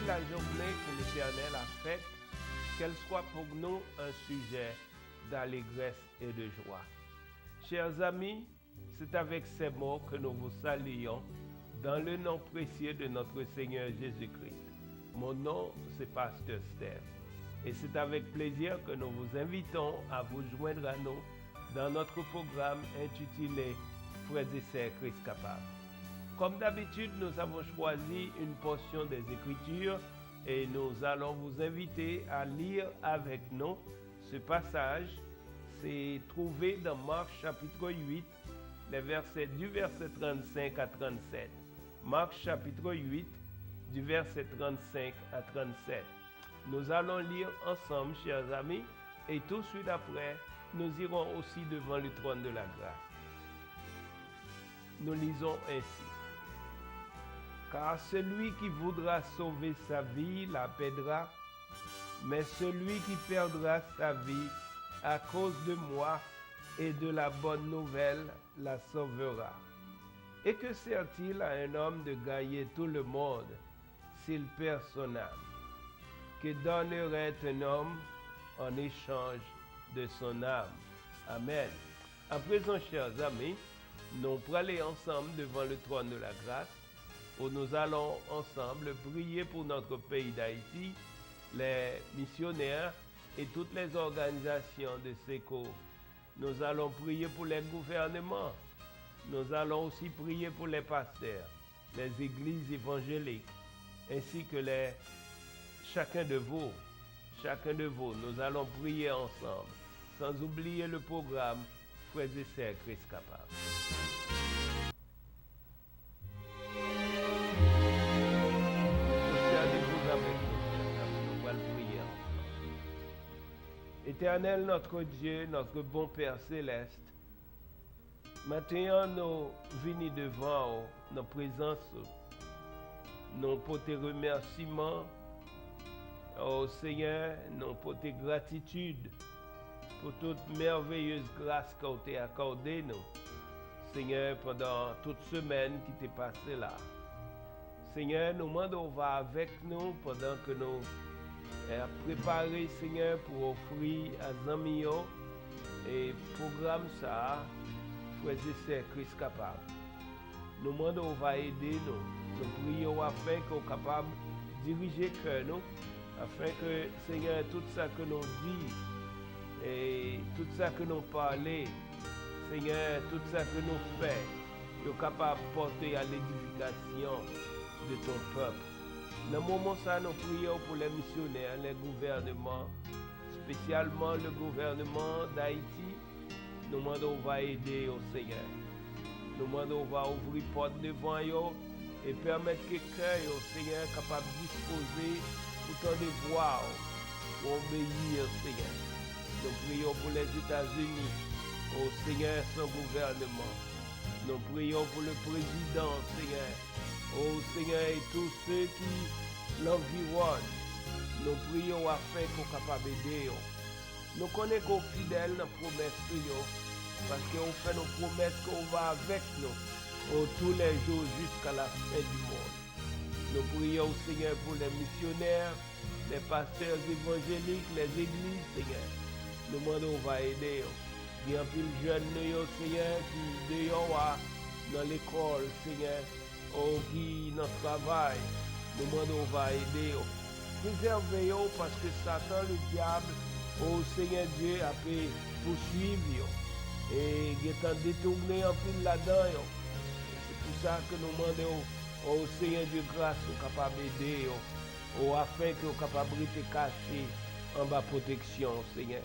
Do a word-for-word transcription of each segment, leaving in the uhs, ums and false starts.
La journée que l'Éternel a faite, qu'elle soit pour nous un sujet d'allégresse et de joie. Chers amis, c'est avec ces mots que nous vous saluons dans le nom précieux de notre Seigneur Jésus-Christ. Mon nom, c'est Pasteur Steph. Et c'est avec plaisir que nous vous invitons à vous joindre à nous dans notre programme intitulé Frères et sœurs Christ capable. Comme d'habitude, nous avons choisi une portion des Écritures et nous allons vous inviter à lire avec nous ce passage. C'est trouvé dans Marc chapitre huit, les versets du verset trente-cinq à trente-sept. Marc chapitre huit, du verset trente-cinq à trente-sept. Nous allons lire ensemble, chers amis, et tout de suite après, nous irons aussi devant le trône de la grâce. Nous lisons ainsi. Car celui qui voudra sauver sa vie la perdra, mais celui qui perdra sa vie à cause de moi et de la bonne nouvelle la sauvera. Et que sert-il à un homme de gagner tout le monde s'il perd son âme? Que donnerait un homme en échange de son âme? Amen. À présent, chers amis, nous allons ensemble devant le trône de la grâce, où nous allons ensemble prier pour notre pays d'Haïti, les missionnaires et toutes les organisations de secours. Nous allons prier pour les gouvernements. Nous allons aussi prier pour les pasteurs, les églises évangéliques, ainsi que les, chacun de vous, chacun de vous, nous allons prier ensemble, sans oublier le programme Frères et sœurs Christ capable. Seigneur, nous avons prié ensemble. Éternel notre Dieu, notre bon Père céleste, maten an nou vini devan w nan prezans ou. Nou pote remèsiman, o Senyè, nou pote gratitid pou tout mèveyez gras ke w te akòde nou, Senyè, pandan tout semèn ki te pase la. Senyè, nou mande w va avèk nou pandan ke nou, eh, ap prepare, Senyè, pou ofri a zanmi yo, e pwogram sa a, Frè e Sè Kris Kapab. Nou mande w va ede nou. Nou priye w afenke w kapab dirije kè nou, afenke, Senyè, tout sa ke nou di, e tout sa ke nou pale, Senyè, tout sa ke nou fè, yo kapab pòte a ledifikasyon de ton pèp. Nan moman sa, nou priye w pou lè misyonè, lè gouvèneman, espesyalman le gouvernement d'Haïti, nou mande w va ede yo, Senyè. Nou mande w va ouvri pòt devan yo e pèmèt ke kè yo, Senyè, kapab dispoze pou tande vwa w, pou obeyi, Senyè. Nou priye w pou Lèzetazini, o Senyè, son gouvèneman. Nou priye w pou le prezidan, Senyè. O Senyè, e tou se ki lanviwòn, nou priye w afenke w kapab ede yo. Nou konnen ke w fidèl nan pwomès ou yo, paske w fè nou pwomès ke w va avèk nou, o, tou lè jou jiska la fen di mond. Nou priye w, Senyè, pou lè misyonè, lè pastè evanjelik, lè zegliz, Senyè. Nou mande w va ede yo. Gen anpil jèn nou yo, Senyè, ki deyò a, nan lekòl, Senyè, o, ki nan travay, nou mande w va ede yo. Prezève yo, paske Satan, le dyab, o Senyè Dye, ape pouswiv yo e gentan detounen anpil ladan yo. Se pou sa ke nou mande w, o Senyè Dye, gras ou kapab ede yo, o, afenke yo kapab rete kache anba pwoteksyon w, Senyè.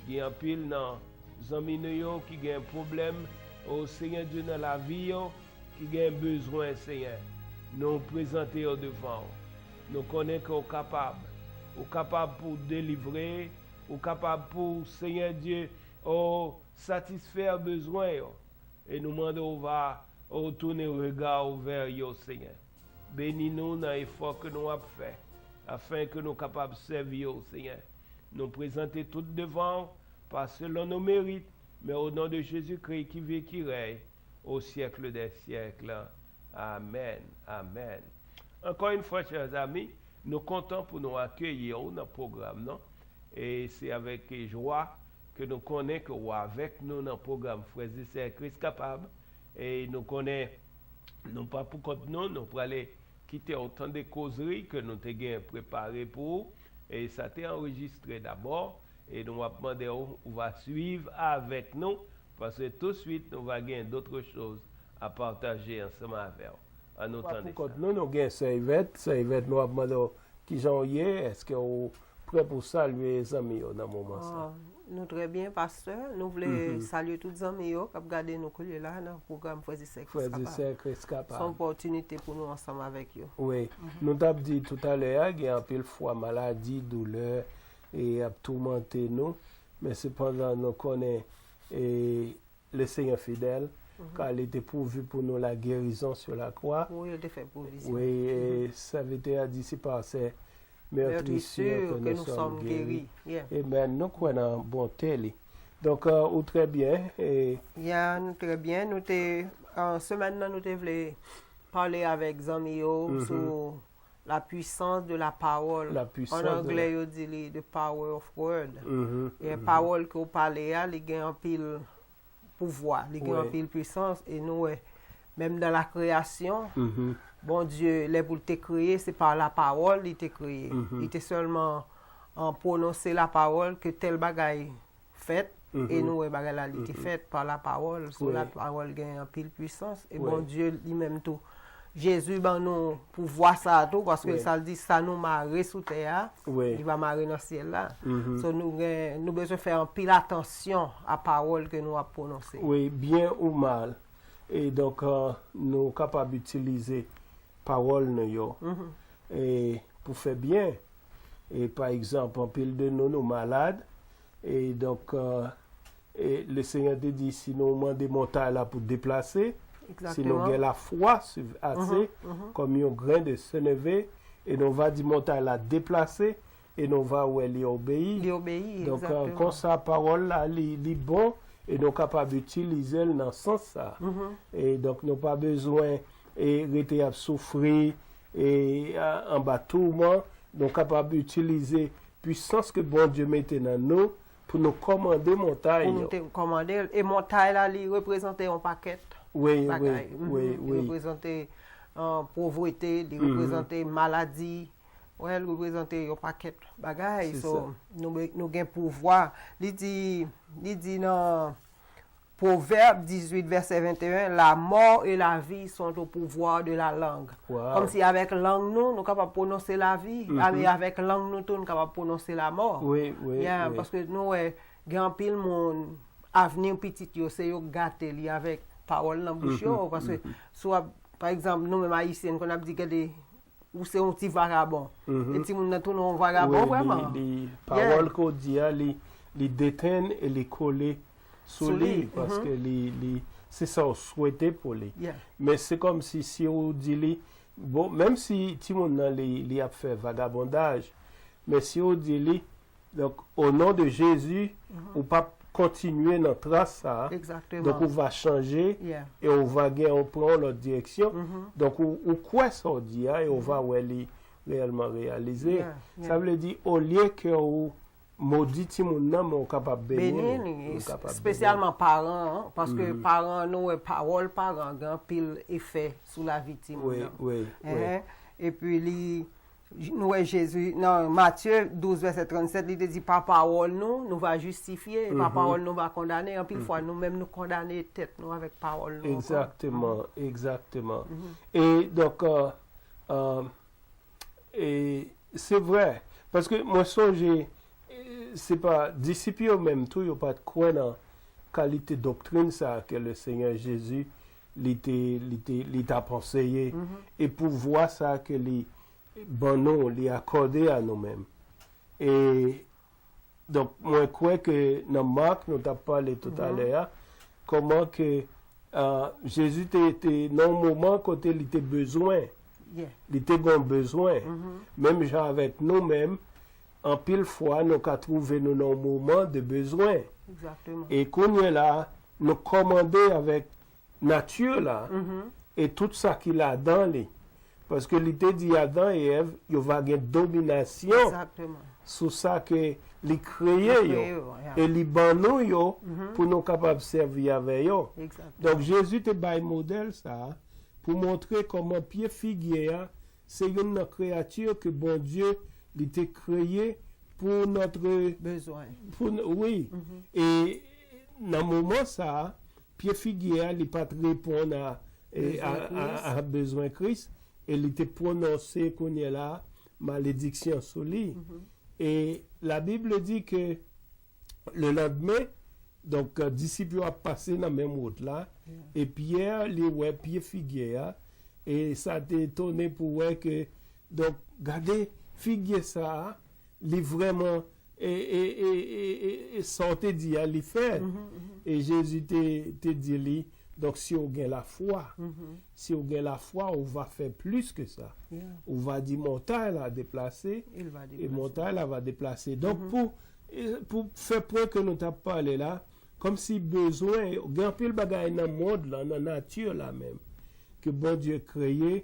Gen anpil nan zanmi nou yo ki gen pwoblèm, o Senyè Dye, nan lavi yo, ki gen bezwen, Senyè. Nou prezante yo devan w. Nou konnen ke w kapab. Ou kapab pou w delivre, ou kapab pou w, Senyè Dye, o, satisfè bezwen yo. E nou mande w va, o, tounen rega w vè yo, Senyè. Beni nou nan efò ke nou ap fè, afenke nou kapab sèvi w, Senyè. Nou prezante tout devan w, pa selon nou merit, men o non de Jezikri ki viv, ki rèy, au siècle des siècles. Amen. Amen. Encore une fois, chers amis, Nou kontan pou nou akeyi w nan pwogram nan. E se avèk jwa ke nou konnen ke w avèk nou nan pwogram Frè e Sè Kris Kapab. E nou konnen nou pa pou kont nou, nou prale kite w tande kozri ke nou te gen prepare pou ou. E sa te anrejistre dabò. E nou ap mande w, ou va swiv avèk nou, paske touswit nou va gen d'autres choses à partager ansanm avè w. An nou tande sa. Pou kont nou, nou gen Sè Yvette. Sè Yvette, nou ap mande w kijan w ye, èske w prè pou salye zanmi yo nan moman sa? Ah, nou trè byen, pastè. Nou vle salye tout zanmi yo k ap gade nou koulye la nan pwogram Frè e Sè Kris Kapab. Frè e Sè Kris Kapab. Se yon opòtinite pou nou ansanm avèk yo. Wi. Nou t ap di toutalè a, gen anpil fwa maladi, doulè, e ap toumante nou. Men sepandan, nou konnen, e, le Seigneur fidèl, car il était pourvu pour nous la guérison sur la croix. Wi, li te fè pwovizyon. Wi, e sèvitè a di, c'est par ses meurtrissures que nous sommes guéris. Yeah. Amen. Nou kwè nan bonte li. Donk, euh, ou trè byen. E ya, nou trè byen. Nou te, euh, semèn nan, nou te vle pale avèk zanmi yo sou la puissance de la parole. La puissance de la... An anglè, yo di li the power of word. E pawòl ke w pale a, li gen anpil pouvwa, li gen anpil pwisans, e nou wè, menm dan la kreyasyon, Bondye, lè pou l te kreye, se pa la pawòl li te kreye. Li te sèlman, an, pwononse la pawòl ke tèl bagay fèt, e nou wè bagay la, li te fèt pa la pawòl. So, la pawòl gen anpil pwisans, e Bondye li menm tou. Jezi ban nou pouvwa sa a tou, paske sa l di, sa nou mare sou tè a, li va mare nan syèl la. So, nou gen, nou bezwen fè anpil atansyon a pawòl ke nou ap pwononse. Wi, byen ou mal. E donk, euh, nou kapab itilize pawòl nou yo, e pou fè byen. E pa egzanp, anpil de nou, nou malad. E donk, euh, e Lesenyè te di, si nou mande montay la pou deplase, si nou gen lafwa ase, kòm yon grenn de seneve, e nou va di montay la deplase, e nou va wè li obeyi. Li obeyi, egzakteman. Donk, euh, konsa, pawòl la, li, li bon, e nou kapab itilize l nan sans sa. E donk, nou pa bezwen, e rete ap soufri, e, a, anba tourman. Nou kapab itilize pwisans ke Bondye mete nan nou pou nou kòmande montay yo. Pou nou te kòmande l. E montay la, li reprezante yon pakèt bagay. Wi, wi, wi. Li reprezante, euh, povrete, li reprezante maladi. Wè, li reprezante yon pakèt bagay. So, nou, nou gen pouvwa. Li di, li di nan Pwovèb dizuit, vèsè venteyen, la mort et la vie sont au pouvoir de la langue. Kòmsi avèk lang nou, nou kapab pwononse lavi, e avèk lang nou tou, nou kapab pwononse lamò. Wi, wi, wi. Paske nou wè, gen anpil moun, avni pitit yo, se yo k gate li avèk pawòl nan bouch yo, paske si w ap, pa egzanp, nou menm Ayisyen, n konn ap di, gade, ou se yon ti vagabon. E timoun nan tounen yon vagabon vrèman. Wi, li, li, pawòl ke w di a, li, li detenn e li kole sou li, paske li, li, se sa w swete pou li. Men se kòmsi si w di li, bon, menm si timoun nan li, li ap fè vagabondaj, men si w di li, donk, o non de Jezi, ou p ap kontinye nan tras sa a. Egzakteman. Donk, ou va chanje e ou va gen, ou pran yon lòt direksyon. Donk, ou, ou kwè sa w di a e ou va wè li reyèlman reyalize. Sa vle di, olye ke ou modi timoun nan, men ou kapab beni li. Beni li, espesyalman paran an, paske paran, nou wè pawòl paran gen anpil efè sou lavi timoun nan. Wi, wi, wi. Epi li, nou wè Jezi, nan Matye douz, vèsè trannsèt, li te di, pa pawòl nou, nou va jistifye, e pa pawòl nou va kondane. Anpil fwa, nou menm, nou kondane tèt nou avèk pawòl nou ankò. Egzakteman, egzakteman. E donk, euh, euh, e se vrè, paske mwen sonje, e, se pa disip yo menm tou, yo pa t kwè nan kalite doktrin sa a ke Lesenyè Jezi, li te, li te, li t ap anseye, e pouvwa sa a ke li ban nou, li akòde a nou menm. E, donk, mwen kwè ke nan Mak, nou t ap pale toutalè a, kòman ke, a, Jezi te, te nan yon moman kote li te bezwen. Li te gen yon bezwen. Menm jan avèk nou menm, anpil fwa, nou ka twouve nou nan yon moman de bezwen. Egzakteman. E kounye la, nou kòmande avèk nati la, e tout sa ki ladan li. Paske li te di Adan e Èv, yo va gen dominasyon Egzakteman. Sou sa ke li kreye Li yo, kreye yo, ya. E li ban nou yo Mhm. pou nou kapab sèvi avè yo. Egzakteman. Donk, Jezi te bay modèl sa a pou montre kòman pye figye a se youn nan kreyati ke Bondye li te kreye pou notre Bezwen. Pou n- wi. Mhm. E nan moman sa a, pye figye a, li pa t reponn a, e, a, Bezwen a, Kris. a bezwen Kris, e li te pwononse kounye la malediksyon sou li. Mhm. E la Bible dit que le lendemain, donk, euh, disip yo ap pase nan menm wout la, Yeah. e Pyè, li wè pye figye a, e sa te etone pou wè ke, donk, gade figye sa a, li vrèman, e, e, e, e, e, e sa w te di a, li fèt. Mhm, mhm. E Jezi te, te di li, donk, si w gen lafwa, Mhm. si w gen lafwa, ou va fè plis ke sa. Yeah. Ou va di montay la deplase, Il va e déplacer. Montay la va deplase. Donk, Mhm. pou, e, pou fè pwen ke nou t ap pale la, kòmsi bezwen, gen anpil bagay nan mond la, nan nati la menm, ke Bondye kreye,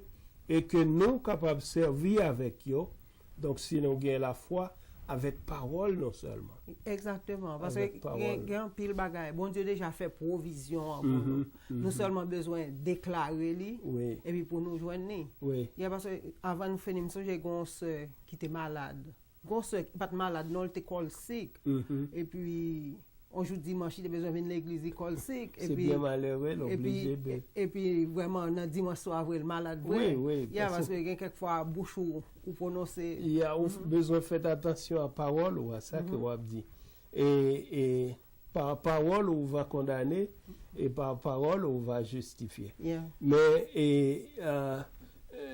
e ke nou kapab sèvi avèk yo, Donk, si nou gen lafwa, avèk pawòl nou sèlman. Egzakteman, paske Avèk pawòl. gen, gen anpil bagay. Bondye deja fè pwovizyon an pou Mhm, nou. Nou mhm. sèlman bezwen deklare li, Wi. epi pou nou jwenn li. Wi. Ya, paske avan nou fini, m sonje gen yon sè ki te malad. Gen yon sè ki pa t malad, non, li te kòlsik. Mhm. Epi, yon jou dimanch, li te bezwen vin legliz, li kòlsik. Se Epi, byen malere, l epi, oblije de e- epi, vrèman, nan dimanch swa, vre, l malad, vre. Wi, wi, Ya, paske paske gen kèk fwa, bouch ou, ou pwononse. Ya, ou f- Mhm. bezwen fè atansyon a pawòl ou, a sa ke Mhm. w ap di. E, e pa pawòl ou va kondane, e pa pawòl ou va jistifye. Yeah. Men, e, a,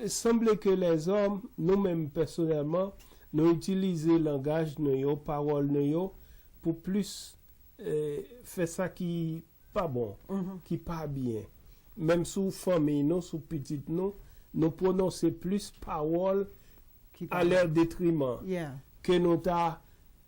e, sanble ke lèzòm, nou menm pèsonèlman, nou itilize langaj nou yo, pawòl nou yo, pou plis, e, fè sa ki pa bon, Mhm. ki pa byen. Menm sou fanmi nou, sou pitit nou, nou pwononse plis pawòl Ki pa a lè bon. detriman Yeah. ke nou ta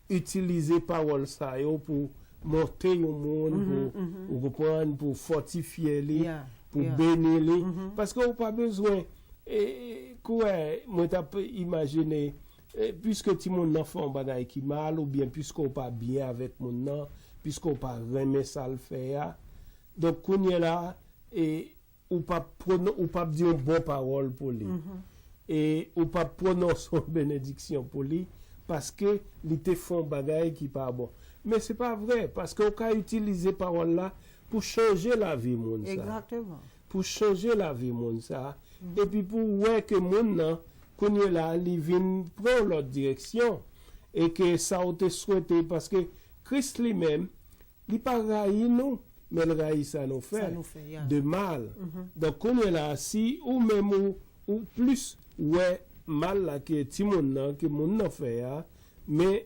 itilize pawòl sa yo pou monte yon moun, Mhm, pou, mhm. ou konprann, pou fòtifye li, Yeah, pou yeah. beni li. Mhm. Paske ou pa bezwen, e, e, kouwè, mwen t ap imajine, e, piske timoun nan fè yon bagay ki mal, oubyen piske ou pa byen avèk moun nan, piske ou pa renmen sa l fè a, donk, kounye la, e, ou p ap pwono- ou p ap di yon bon pawòl pou li. Mhm. E ou p ap pwononse yon benediksyon pou li, paske li te fè yon bagay ki pa bon. Men se pa vre, paske ou ka itilize pawòl la pou chanje lavi moun sa. Egzakteman. Pou chanje lavi moun sa. Mhm. Epi pou wè ke moun nan, kounye la, li vin pran yon lòt direksyon. E ke sa ou te swete, paske Kris li menm, li pa rayi nou, men l rayi sa nou fè Sa nou fè, ya. de mal. Mhm. Donk, kounye la, si ou menm ou, ou plis wè mal la ke timoun nan, ke moun nan fè a, men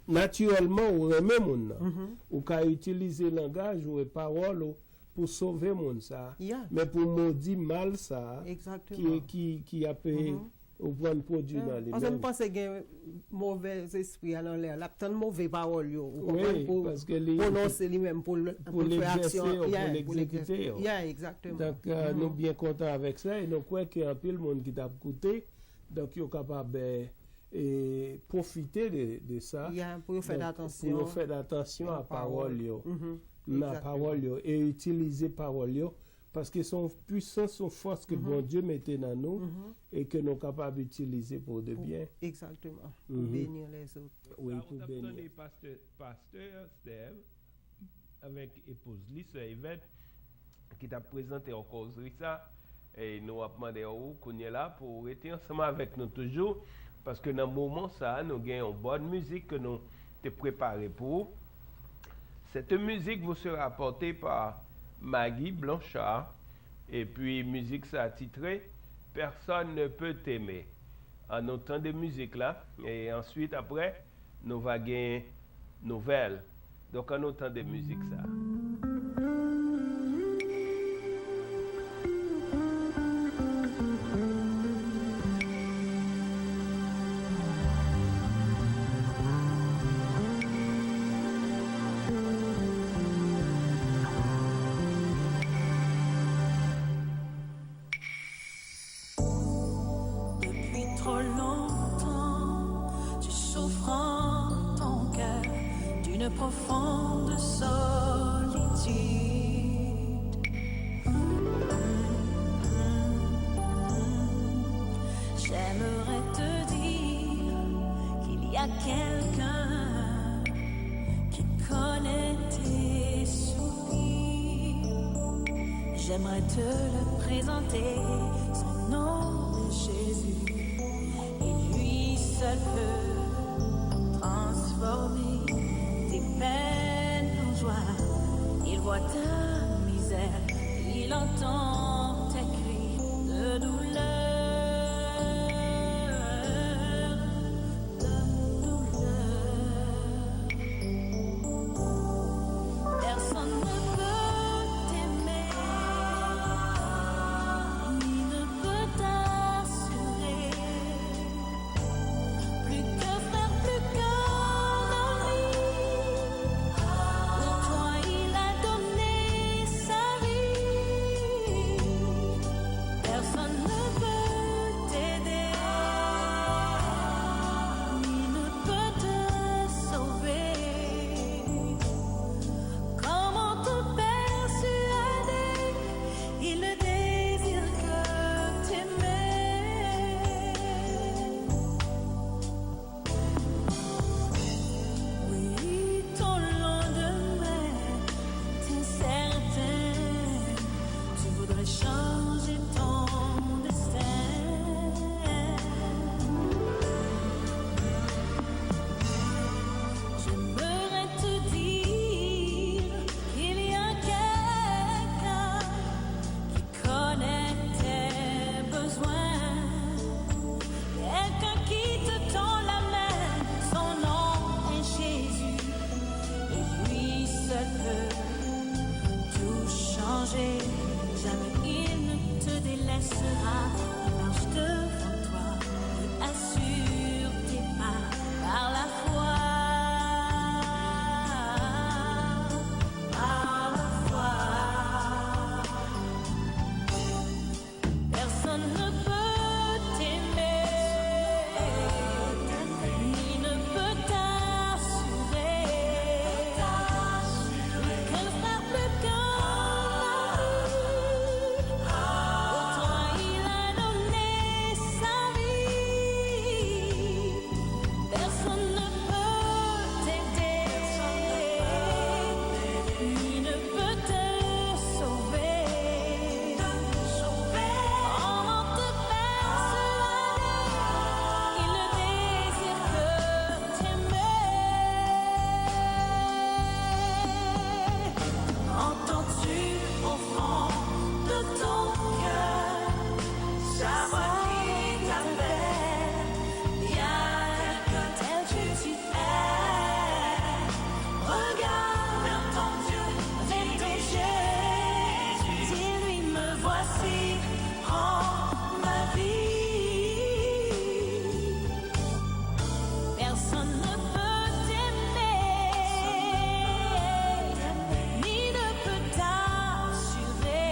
natirèlman ou renmen moun nan. Mhm. Ou ka itilize langaj ou e pawòl ou pou sove moun sa, Ya. men pou modi mal sa ki, Egzakteman. ki, ki ap Mhm. ou pran pwodui nan li Paske m menm. panse gen movèzespri a nan lè a. L ap tann move pawòl yo, ou konprann, Wi, pou paske li, pwononse li menm, pou l, pou pou l l fè egzèse aksyon, yo, pou yeah, l pou l egzekite egzèse. yo. Yeah, egzakteman. Donk, euh, nou Mhm. byen kontan avèk sa, e nou kwè ke anpil moun ki t ap koute, donk yo kapab, eh, eh, pwofite de, de sa. Yeah, pou yo fè Donk, atansyon pou yo fè atansyon a nan pawòl pawòl. yo, Mhm. nan Egzakteman. pawòl yo, e itilize pawòl yo, paske se yon pwisans, se yon fòs ke Mhm. Bondye mete nan nou, Mhm. e ke nou kapab itilize pou de Pou, byen. egzakteman, pou Mhm. beni lèzòt. Wi, Sa, pou ou t ap beni. tande pastè, pastè Steve avèk epouz li, sè Yvette, ki t ap prezante yon kòzri sa, e nou ap mande ou kounye la pou ou rete ansanm avèk nou toujou, paske nan moman sa a, nou gen yon bòn mizik ke nou te prepare pou ou. Cette musique vous sera apportée par Maggie Blanchard, epi mizik sa titre Personne ne peut t'aimer. Ann nou tande mizik la, e answit, apre, nou va gen nouvèl. Donk, ann nou tande mizik sa. Profonde solitude. J'aimerais te dire qu'il y a quelqu'un qui connaît tes soupirs. J'aimerais te le présenter, son nom est Jésus. Et lui seul peut transformer tes peines en joie. Il voit ta misère, il entend tes cris de douleur. De douleur. Personne ne peut t'aimer, ni ne peut t'assurer. Plus qu'un frère, plus qu'un ami, pour toi il a donné sa vie. Personne ne peut t'aider, ni ne peut te sauver. Comment te persuader, il ne désire que t'aimer. Oui, ton lendemain est incertain. Tu voudrais changer ton destin. J'aimerais te dire qu'il y a quelqu'un qui connaît tes besoins. Quelqu'un qui te tend la main, son nom est Jésus. Et lui seul peut tout changer. Jamais il ne te délaissera. Il marche devant toi et assure tes pas par la foi. Par la foi. Personne ne peut t'aimer, ni ne peut t'assurer. Plus qu'un frère, plus qu'un ami, pour toi il a donné sa vie. Personne ne peut t'aider, ni ne peut te sauver. Comment te persuader, il ne désire que t'aimer. Entends-tu au fond de ton cœur sa voix qui t'appelle? Il y a quelqu'un tel que tu es. Regarde vers ton Dieu, dis-lui, Jésus, dis-lui, me voici, prends ma vie. Personne ne peut t'aimer, ni ne peut t'assurer.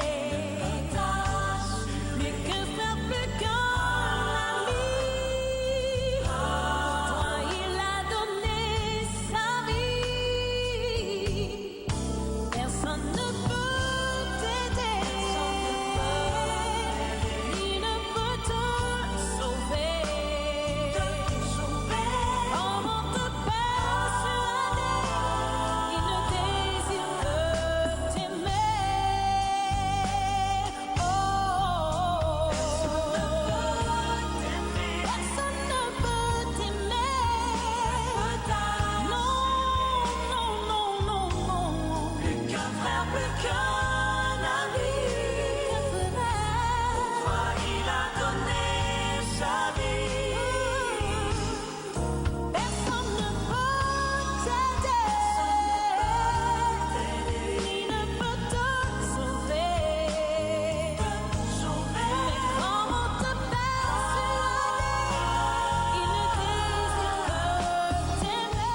Plus qu'un frère, plus qu'un ami, pour toi il a donné sa vie. Personne ne peut t'aider, ni ne peut te sauver. Comment te persuader, il ne désire que t'aimer. Oh, personne ne peut t'aimer. Non, non, non, non, non. Plus qu'un frère, plus qu'un ami. Pour toi il a donné sa vie. Personne ne peut t'aider, ni ne peut te sauver. Mais comment te persuader, il ne désire que t'aimer.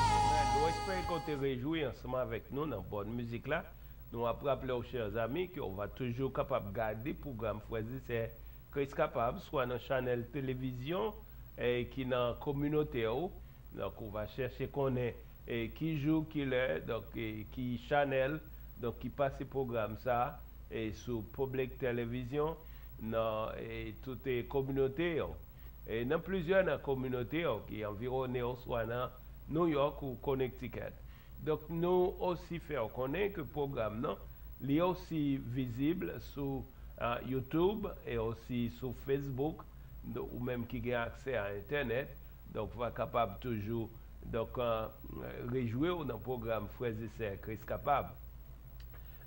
Nou espere ke w te rejwi ansanm avèk nou nan bòn mizik la. Nou ap raple w, chè zanmi, ke w va toujou kapab gade pwogram Frè e Sè Kris Kapab, swa nan chanèl televizyon, eh, ki nan kominote w. Donk, ou va chèche konnen, e ki jou, ki lè, donk, e ki chanèl, donk, ki pase pwogram sa, e sou Public Television, nan, e tout, e kominote yo. E nan plizyè nan kominote yo ki anviwonnen oswa nan New York ou Connecticut. Donk, nou osi fè w konnen ke pwogram nan, li osi vizib sou, a, YouTube e osi sou Facebook, ou menm ki gen aksè a entènèt, donk, w a kapab toujou, donk, a, rejwi w nan pwogram Frè e Sè Kris Kapab.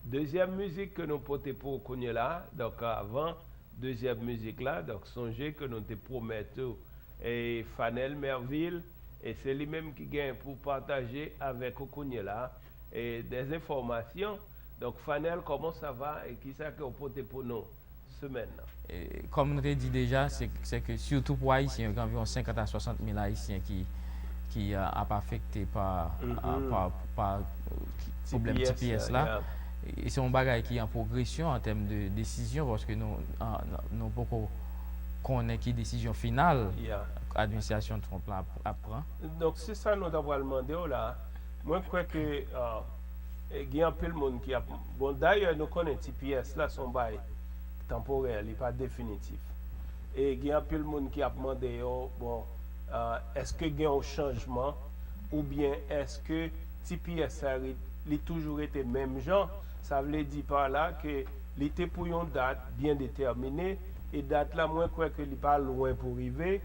Dezyèm mizik ke nou pote pou w kounye la, donk, avan dezyèm mizik la, donk, sonje ke nou te pwomèt ou, e, Fanel Merville, e se li menm ki gen pou pataje avèk ou kounye la, e, des enfòmasyon. Donk, Fanel, comment ça va e kisa ke w pote pou nou semèn nan? E, kòm nou te di deja, se, se ke sitou pou Ayisyen yo, gen anviwon senkant a swasant mil Ayisyen ki, ki, a, ap afekte pa, a, pa, pa, e, ki, pwoblèm T P S la. E se yon bagay ki an pwogresyon an tèm de desizyon, paske nou, a, nou poko konnen ki desizyon final administrasyon Trump la ap, ap pran. Donk, se sa nou ta pral mande w la. Mwen kwè ke, a, e gen anpil moun ki ap, bon, dayè, nou konnen T P S la se yon bagay tanporè, li pa definitif. E gen anpil moun ki ap mande yo, bon, a, èske gen yon chanjman, oubyen èske T P S sa re-, li toujou rete menm jan? Sa vle di pa la ke li te pou yon dat byen detèmine, e dat la, mwen kwè ke li pa lwen pou rive.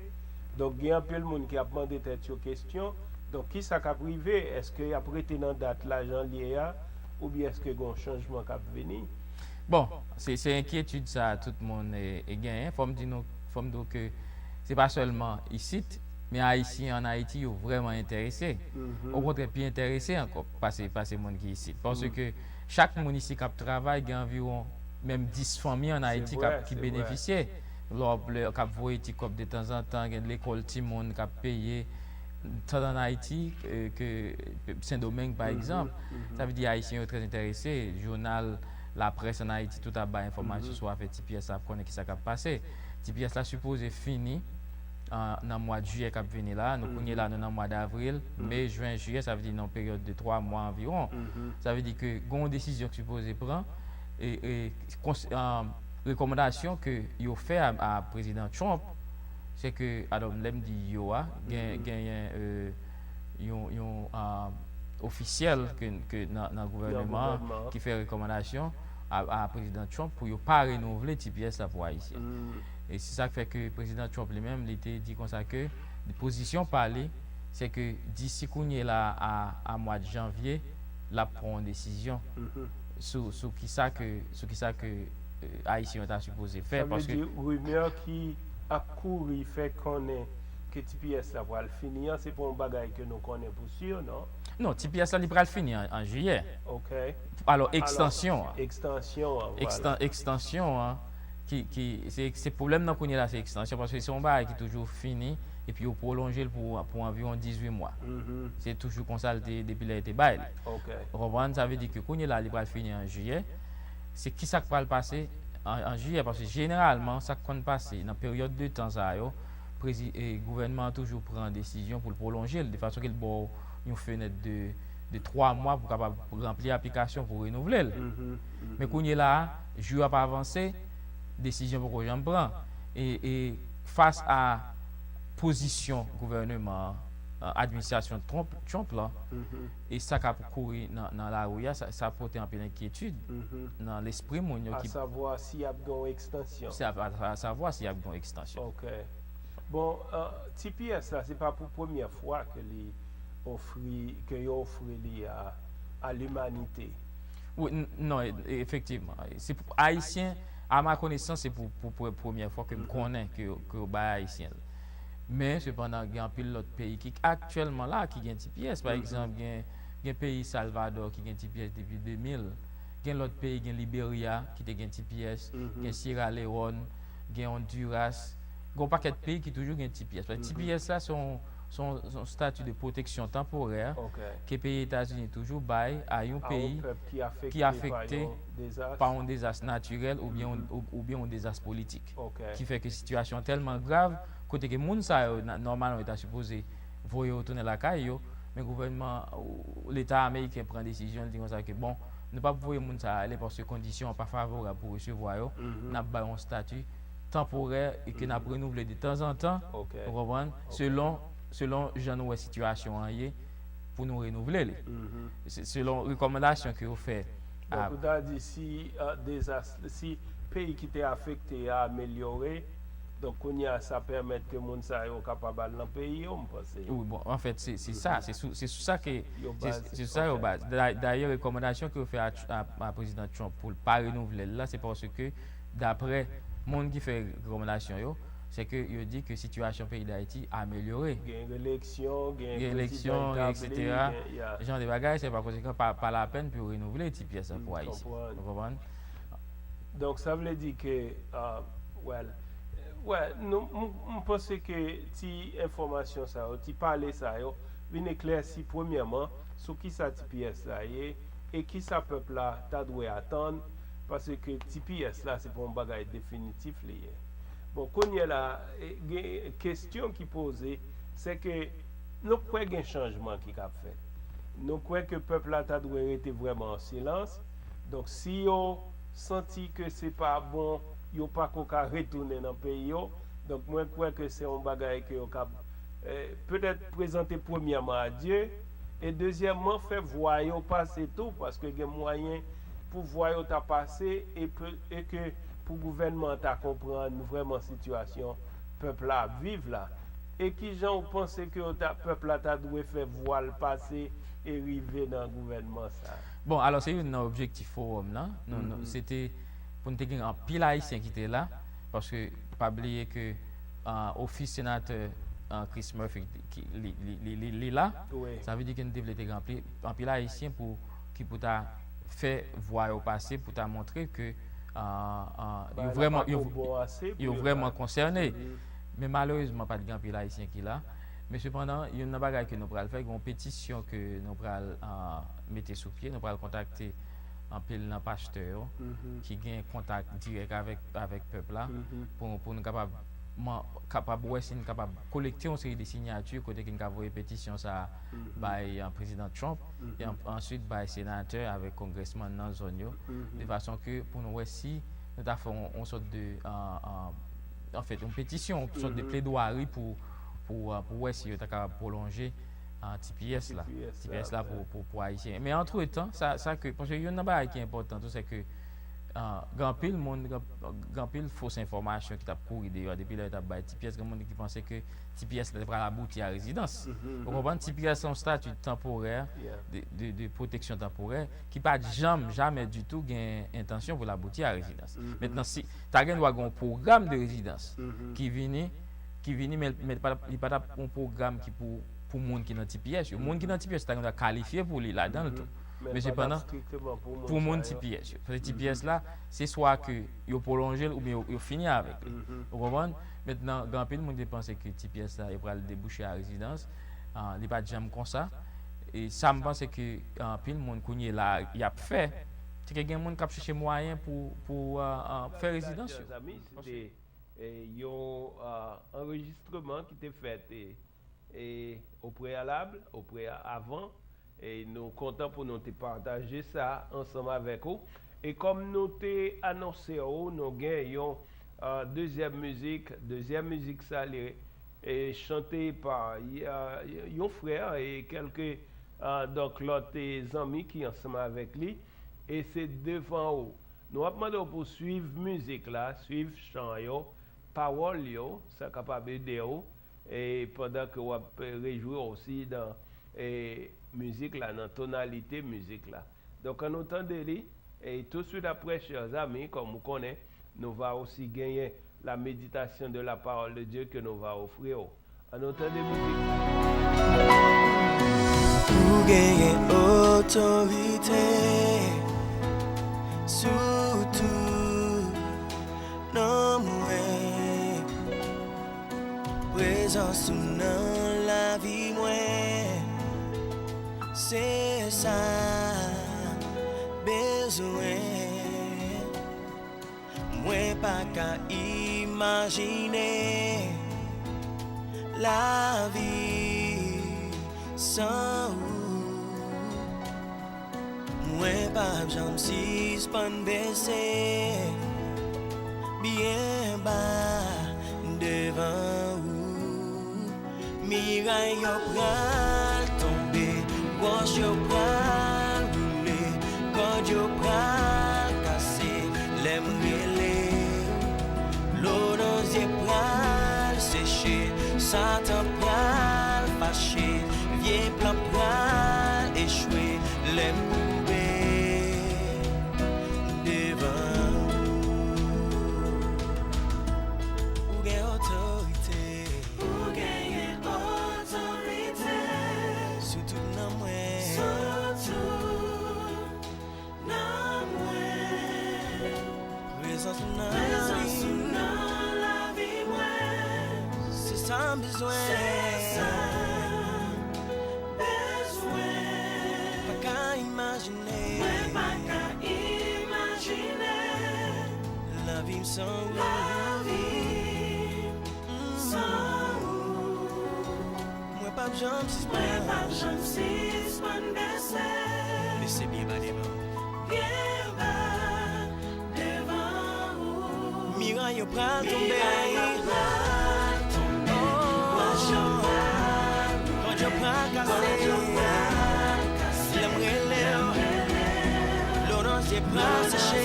Donk, gen anpil moun ki ap mande tèt yo kesyon. Donk, kisa k ap rive? Èske y ap rete nan dat la jan l ye a, oubyen èske gen yon chanjman k ap vini? Bon, se, se enkyetid sa a tout moun, e, e genyen. Fò m di nou, fò m di w ke se pa sèlman isit, men Ayisyen ann Ayiti yo vrèman enterese. Okontrè, pi enterese ankò pase, pase moun ki isit. Paske chak moun isi k ap travay, gen anviwon menm dis fanmi ann Ayiti k ap, ki benefisye. Lè w ap, lè, k ap voye ti kòb detanzantan, gen lekòl timoun k ap peye, tant ann Ayiti, e, ke Sendomeng, pa egzanp. Sa vle di Ayisyen yo trè enterese. Jounal, laprès ann Ayiti, tout ap bay enfòmasyon sou afè T P S la, ap konnen kisa k ap pase. T P S la sipoze fini, a, nan mwa jiyè k ap vini la. Nou kounye la, nou nan mwa davril, me, jen, jiyè, sa vle di nan yon peryòd de twa mwa anviwon. Sa vle di ke gen yon desizyon ki sipoze pran, e, e, kons-, a, rekòmandasyon ke yo fè a, a prezidan Trump, se ke, alò, lè m di yo a, gen, genyen, e, yon, yon, a, ofisyèl ke, ke nan, nan gouvènman an ki fè rekòmandasyon a, a prezidan Trump pou yo pa renouvle T P S la pou Ayisyen. E se sa k fè ke prezidan Trump li menm, li te di konsa ke pozisyon pa li, se ke disi kounye la a, a mwa janvye, l ap pran yon desizyon sou, sou kisa ke, sou kisa ke, e, Ayisyen yo ta sipoze fè. Sa vle di rimè ki ap kouri fè konnen ke T P S la pral fini an, se pa yon bagay ke nou konnen pou si, non? Non, T P S la, li pral fini an, an jiyè. Alò, ekstansyon an. Ekstansyon an, vwala. Ekstan-, ekstansyon an, ki, ki, se, se pwoblèm nan kounye la, se ekstansyon, paske se yon bagay ki toujou fini, epi yo pwolonje l pou, pou anviwon dizuit mwa. Se toujou konsa l te, depi lè yo te bay li. Ou konprann? Sa vle di ke kounye la, li pral fini an jiyè. Se kisa k pral pase an, an jiyè? Paske jeneralman, sa k konn pase nan peryòd de tan sa yo, prezi-, e, gouvènman an toujou pran desizyon pou l pwolonje l, de fason ke l ba w yon fenèt de, de twa mwa pou w kapab ranpli aplikasyon pou renouvle l. Men kounye la a, jou ap avanse, desizyon poko janm pran. E, e fas a pozisyon gouvèneman an, administrasyon Trump, Trump lan, e sa k ap kouri nan, nan lari a, sa, sa pote anpil enkyetid nan lespri moun yo ki... Asavwa si y ap gen yon ekstansyon. Se a, a, asavwa si y ap gen yon ekstansyon. Ok. Bon, euh, T P S la, se pa pou premyè fwa ke li ofri, ke yo ofri li a, a limanite. Wi, n-, non, e-, e-, efektivman. Se pou Ayisyen, a ma konesans, se pou, pou, pou premyè fwa ke m konnen ke yo, ke yo bay Ayisyen l. Men, sepandan, gen anpil lòt peyi ki aktyèlman la, ki gen T P S. Pa egzanp, gen, gen peyi Salvadò ki gen T P S depi de mil. Gen lòt peyi, gen Liberya ki te gen T P S, gen Sierra Leone, gen Honduras. Gen yon pakèt peyi ki toujou gen T P S. Paske T P S la, se yon, se yon, se yon stati de pwoteksyon tanporè ke peyi Etazini toujou bay a yon peyi ki afekte pa yon dezas natirèl oubyen yon, ou-, oubyen yon dezas politik. Ki fè ke sitiyasyon an tèlman grav, kote ke moun sa yo, na-, nòmalman, yo ta sipoze voye yo tounen lakay yo, Men gouvènman, ou, Leta ameriken pran desizyon, li di konsa ke, bon, nou p ap voye moun sa a ale paske kondisyon an pa favorab pou resevwa yo. N ap ba yo yon stati tanporè e ke n ap renouvle de tanzantan, ou konprann, selon, selon jan nou wè sitiyasyon an ye, pou nou renouvle li. Se selon rekòmandasyon ke yo fè. Donk, ou ta di si, euh, dezas, si peyi ki te afekte a amelyore, donk kounye a sa pèmèt ke moun sa yo kapab al nan peyi yo, m panse. Wi, bon, anfèt, se, se sa, se sou, se sou sa ke, se, se sou sa yo baze. Da-, dayè, rekòmandasyon ke yo fè a, a, a prezidan Trump pou l pa renouvle l la, se paske, daprè moun ki fè rekòmandasyon yo, se ke yo di ke sitiyasyon peyi Dayiti amelyore. Gen eleksyon, gen prezidan etabli, gen, ya. Jan de bagay, se pa konsekan, pa, pa lapèn pou yo renouvle T P S la pou Ayisyen. Ou konprann? Donk, sa vle di ke, ah, well, wè, nou, m, m panse ke ti enfòmasyon sa yo, ti pale sa yo, vin eklèsi premyèman sou kisa T P S la ye e kisa pèp la ta dwe atann, paske T P S la se pa yon bagay definitif li ye. Bon, kounye la, e, gen kestyon ki poze, se ke nou kwè gen chanjman ki kab fèt. Nou kwè ke pèp la ta dwe rete vrèman an silans. Donk, si yo santi ke se pa bon, yo pako ka retounen nan peyi yo. Donk, mwen kwè ke se yon bagay ke yo kab, eh, petèt prezante premyèman a Dye, e dezyèmman, fè vwa yo pase tou, paske gen mwayen pou vwa yo ta pase e pe-, e ke pou gouvènman an ta konprann vrèman sitiyasyon pèp la ap viv la. E kijan w panse ke yo ta, pèp la ta dwe fè vwa l pase e rive nan gouvènman sa a? Bon, alò, se youn nan objektif fowòm nan. Nou, nou, se te pou n te gen anpil Ayisyen ki te la, paske pa bliye ke, ah, ofis senatè, ah, Chris Murphy ki, li, li, li, li, li la. Sa vle di ke n te vle te gen anpil, anpil Ayisyen pou, ki pou ta fè vwa yo pase, pou ta montre ke, ah, ah, yo vrèman, yo, yo vrèman konsène. Men malerezman, pa t gen anpil Ayisyen ki la. Men sepandan, youn nan bagay ke nou pral fè, gen yon petisyon ke nou pral, ah, mete sou pye, nou pral kontakte anpil nan pastè yo ki gen kontak dirèk avèk, avèk pèp la, pou, pou nou kapab, man-, kapab wè si nou kapab kolekte yon seri de siyati kote ke nou ka voye petisyon sa a bay, ah, prezidan Trump, e an-, answit bay senatè avèk kongrèsmann nan zòn yo, de fason ke pou nou wè si nou ta fè yon, yon sòt de, ah, ah, anfèt, yon petisyon, yon sòt de pledwari pou, pou, ah, pou wè si yo ta kapab pwolonje, ah, T P S la. T P S la pou, pou, pou Ayisyen. Men antretan, sa, sa ke, paske youn nan bagay ki enpòtan tou, se ke, ah, gen anpil moun, gen, gen anpil fos enfòmasyon ki t ap kouri deyò depi lè yo t ap bay T P S, gen moun ki panse ke T P S la te pral abouti a rezidans. Ou konprann? T P S se yon stati tanporè, de, de, de pwoteksyon tanporè, ki pa t janm, jamè ditou gen entansyon pou l abouti a rezidans. Mentnan, si ta gen dwa gen yon pwogram de rezidans ki vini, ki vini, men, men pa t ap, li pa t ap yon pwogram ki pou, pou moun ki nan T P S yo. Moun ki nan T P S ta gen dwa kalifye pou li ladan l tou. Men sepandan, pou moun T P S yo. Paske T P S la, se swa ke yo pwolonje l oubyen yo, yo fini avèk li. Ou konprann? Mentnan, gen anpil moun ki te panse ke T P S la, li pral debouche a rezidans. Ah, li pa t janm konsa. E sa m panse ke, ah, anpil moun kounye la, y ap fè, se ke gen moun k ap chèche mwayen pou, pou, ah, ah, fè rezidans yo. Zami, se te, eh, yon, ah, anrejistreman ki te fèt, eh, e o preyalab, o pre-, avan, e nou kontan pou nou te pataje sa ansanm avèk ou. E kòm nou te anonse ou, nou gen yon, ah, dezyèm mizik. Dezyèm mizik sa, li, e, chante pa, ah, yon frè e kèlke, ah, donk lòt, e, zanmi ki ansanm avèk li. E se devan ou. Nou ap mande w pou swiv mizik la, swiv chan yo, pawòl yo, sa kapab ede w, e pandan ke w ap rejwi w osi nan, e, mizik la, nan tonalite mizik la. Donk, ann nou tande li, e touswit aprè, chè zanmi, kòm ou konnen, nou va osi genyen la méditation de la parole de Dieu ke nou va ofri w. Ann nou tande mizik sa. Ou genyen otorite sou tou. Non mwen, prezans ou nan lavi mwen, se sa m bezwen. Mwen pa ka imajine lavi San ou, mwen p ap janm sispann bese byen ba devan ou. Miray yo pral tonbe, wòch yo pral boule, kòd yo pral kase. Lè m rele, dlo nan zye pral seche, Satan pral fache, vye plan pral echwe. Lè m koube devan ou, ou gen otorite. Ou genyen otorite sou tout nan mwen. Sou tout nan mwen. Prezans ou nan lavi mwen. Se sa m bezwen. Se sa m bezwen. Pa ka imajine. Mwen pa ka imajine. Lavi m san ou. Lavi m san ou. Mwen p ap janm sispann. Mwen p ap janm sispann bese. Bese byen ba devan. Byen ba devan ou. Miray yo pral tonbe. Miray yo pral tonbe. Oh. Wòch yo pral boule. Kòd yo pral kase. Kòd yo pral kase. Lè m rele w, dlo nan zye pral seche.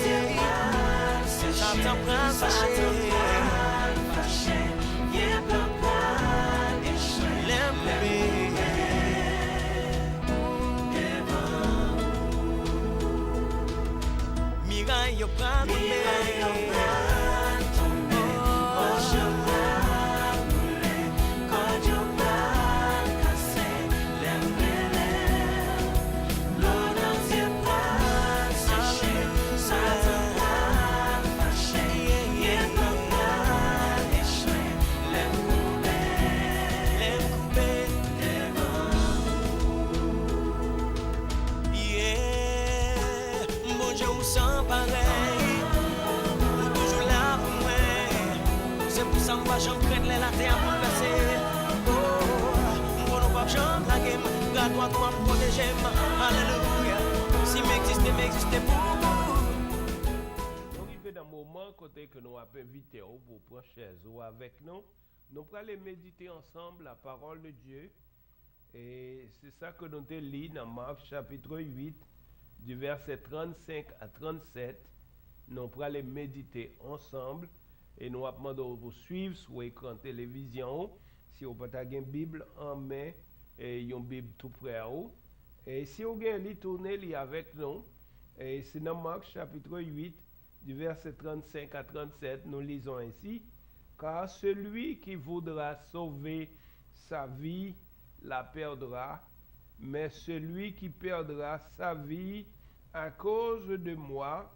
Satan pral fache. Lè m leve, miray yo pral tonbe. Yeah, Bondye ou san parèy, ou toujou la pou mwen. Se pou sa m pa janm krent lè latè a boulvèse. Oh, m konnen w p ap janm lage m, bra dwat ou ap pwoteje m. Alelouya. Si m egziste, m egziste pou ou. Nou rive nan moman kote ke nou ap envite w pou w pran chèz ou avèk nou. Nou prale medite ansanm la parole de Dieu. E se sa ke nou te li nan Mak chapit uit, di vèsè trannsenk a trannsèt. Nou prale medite ansanm e nou ap mande w pou swiv sou ekran televizyon ou. Si w pa ta gen Bib an men, e yon Bib tou prè ou. E si w gen li, tounen li avèk nou. E se nan Mak chapit uit, du verset trente-cinq à trente-sept, nous lisons ainsi, car celui qui voudra sauver sa vie la perdra, mais celui qui perdra sa vie à cause de moi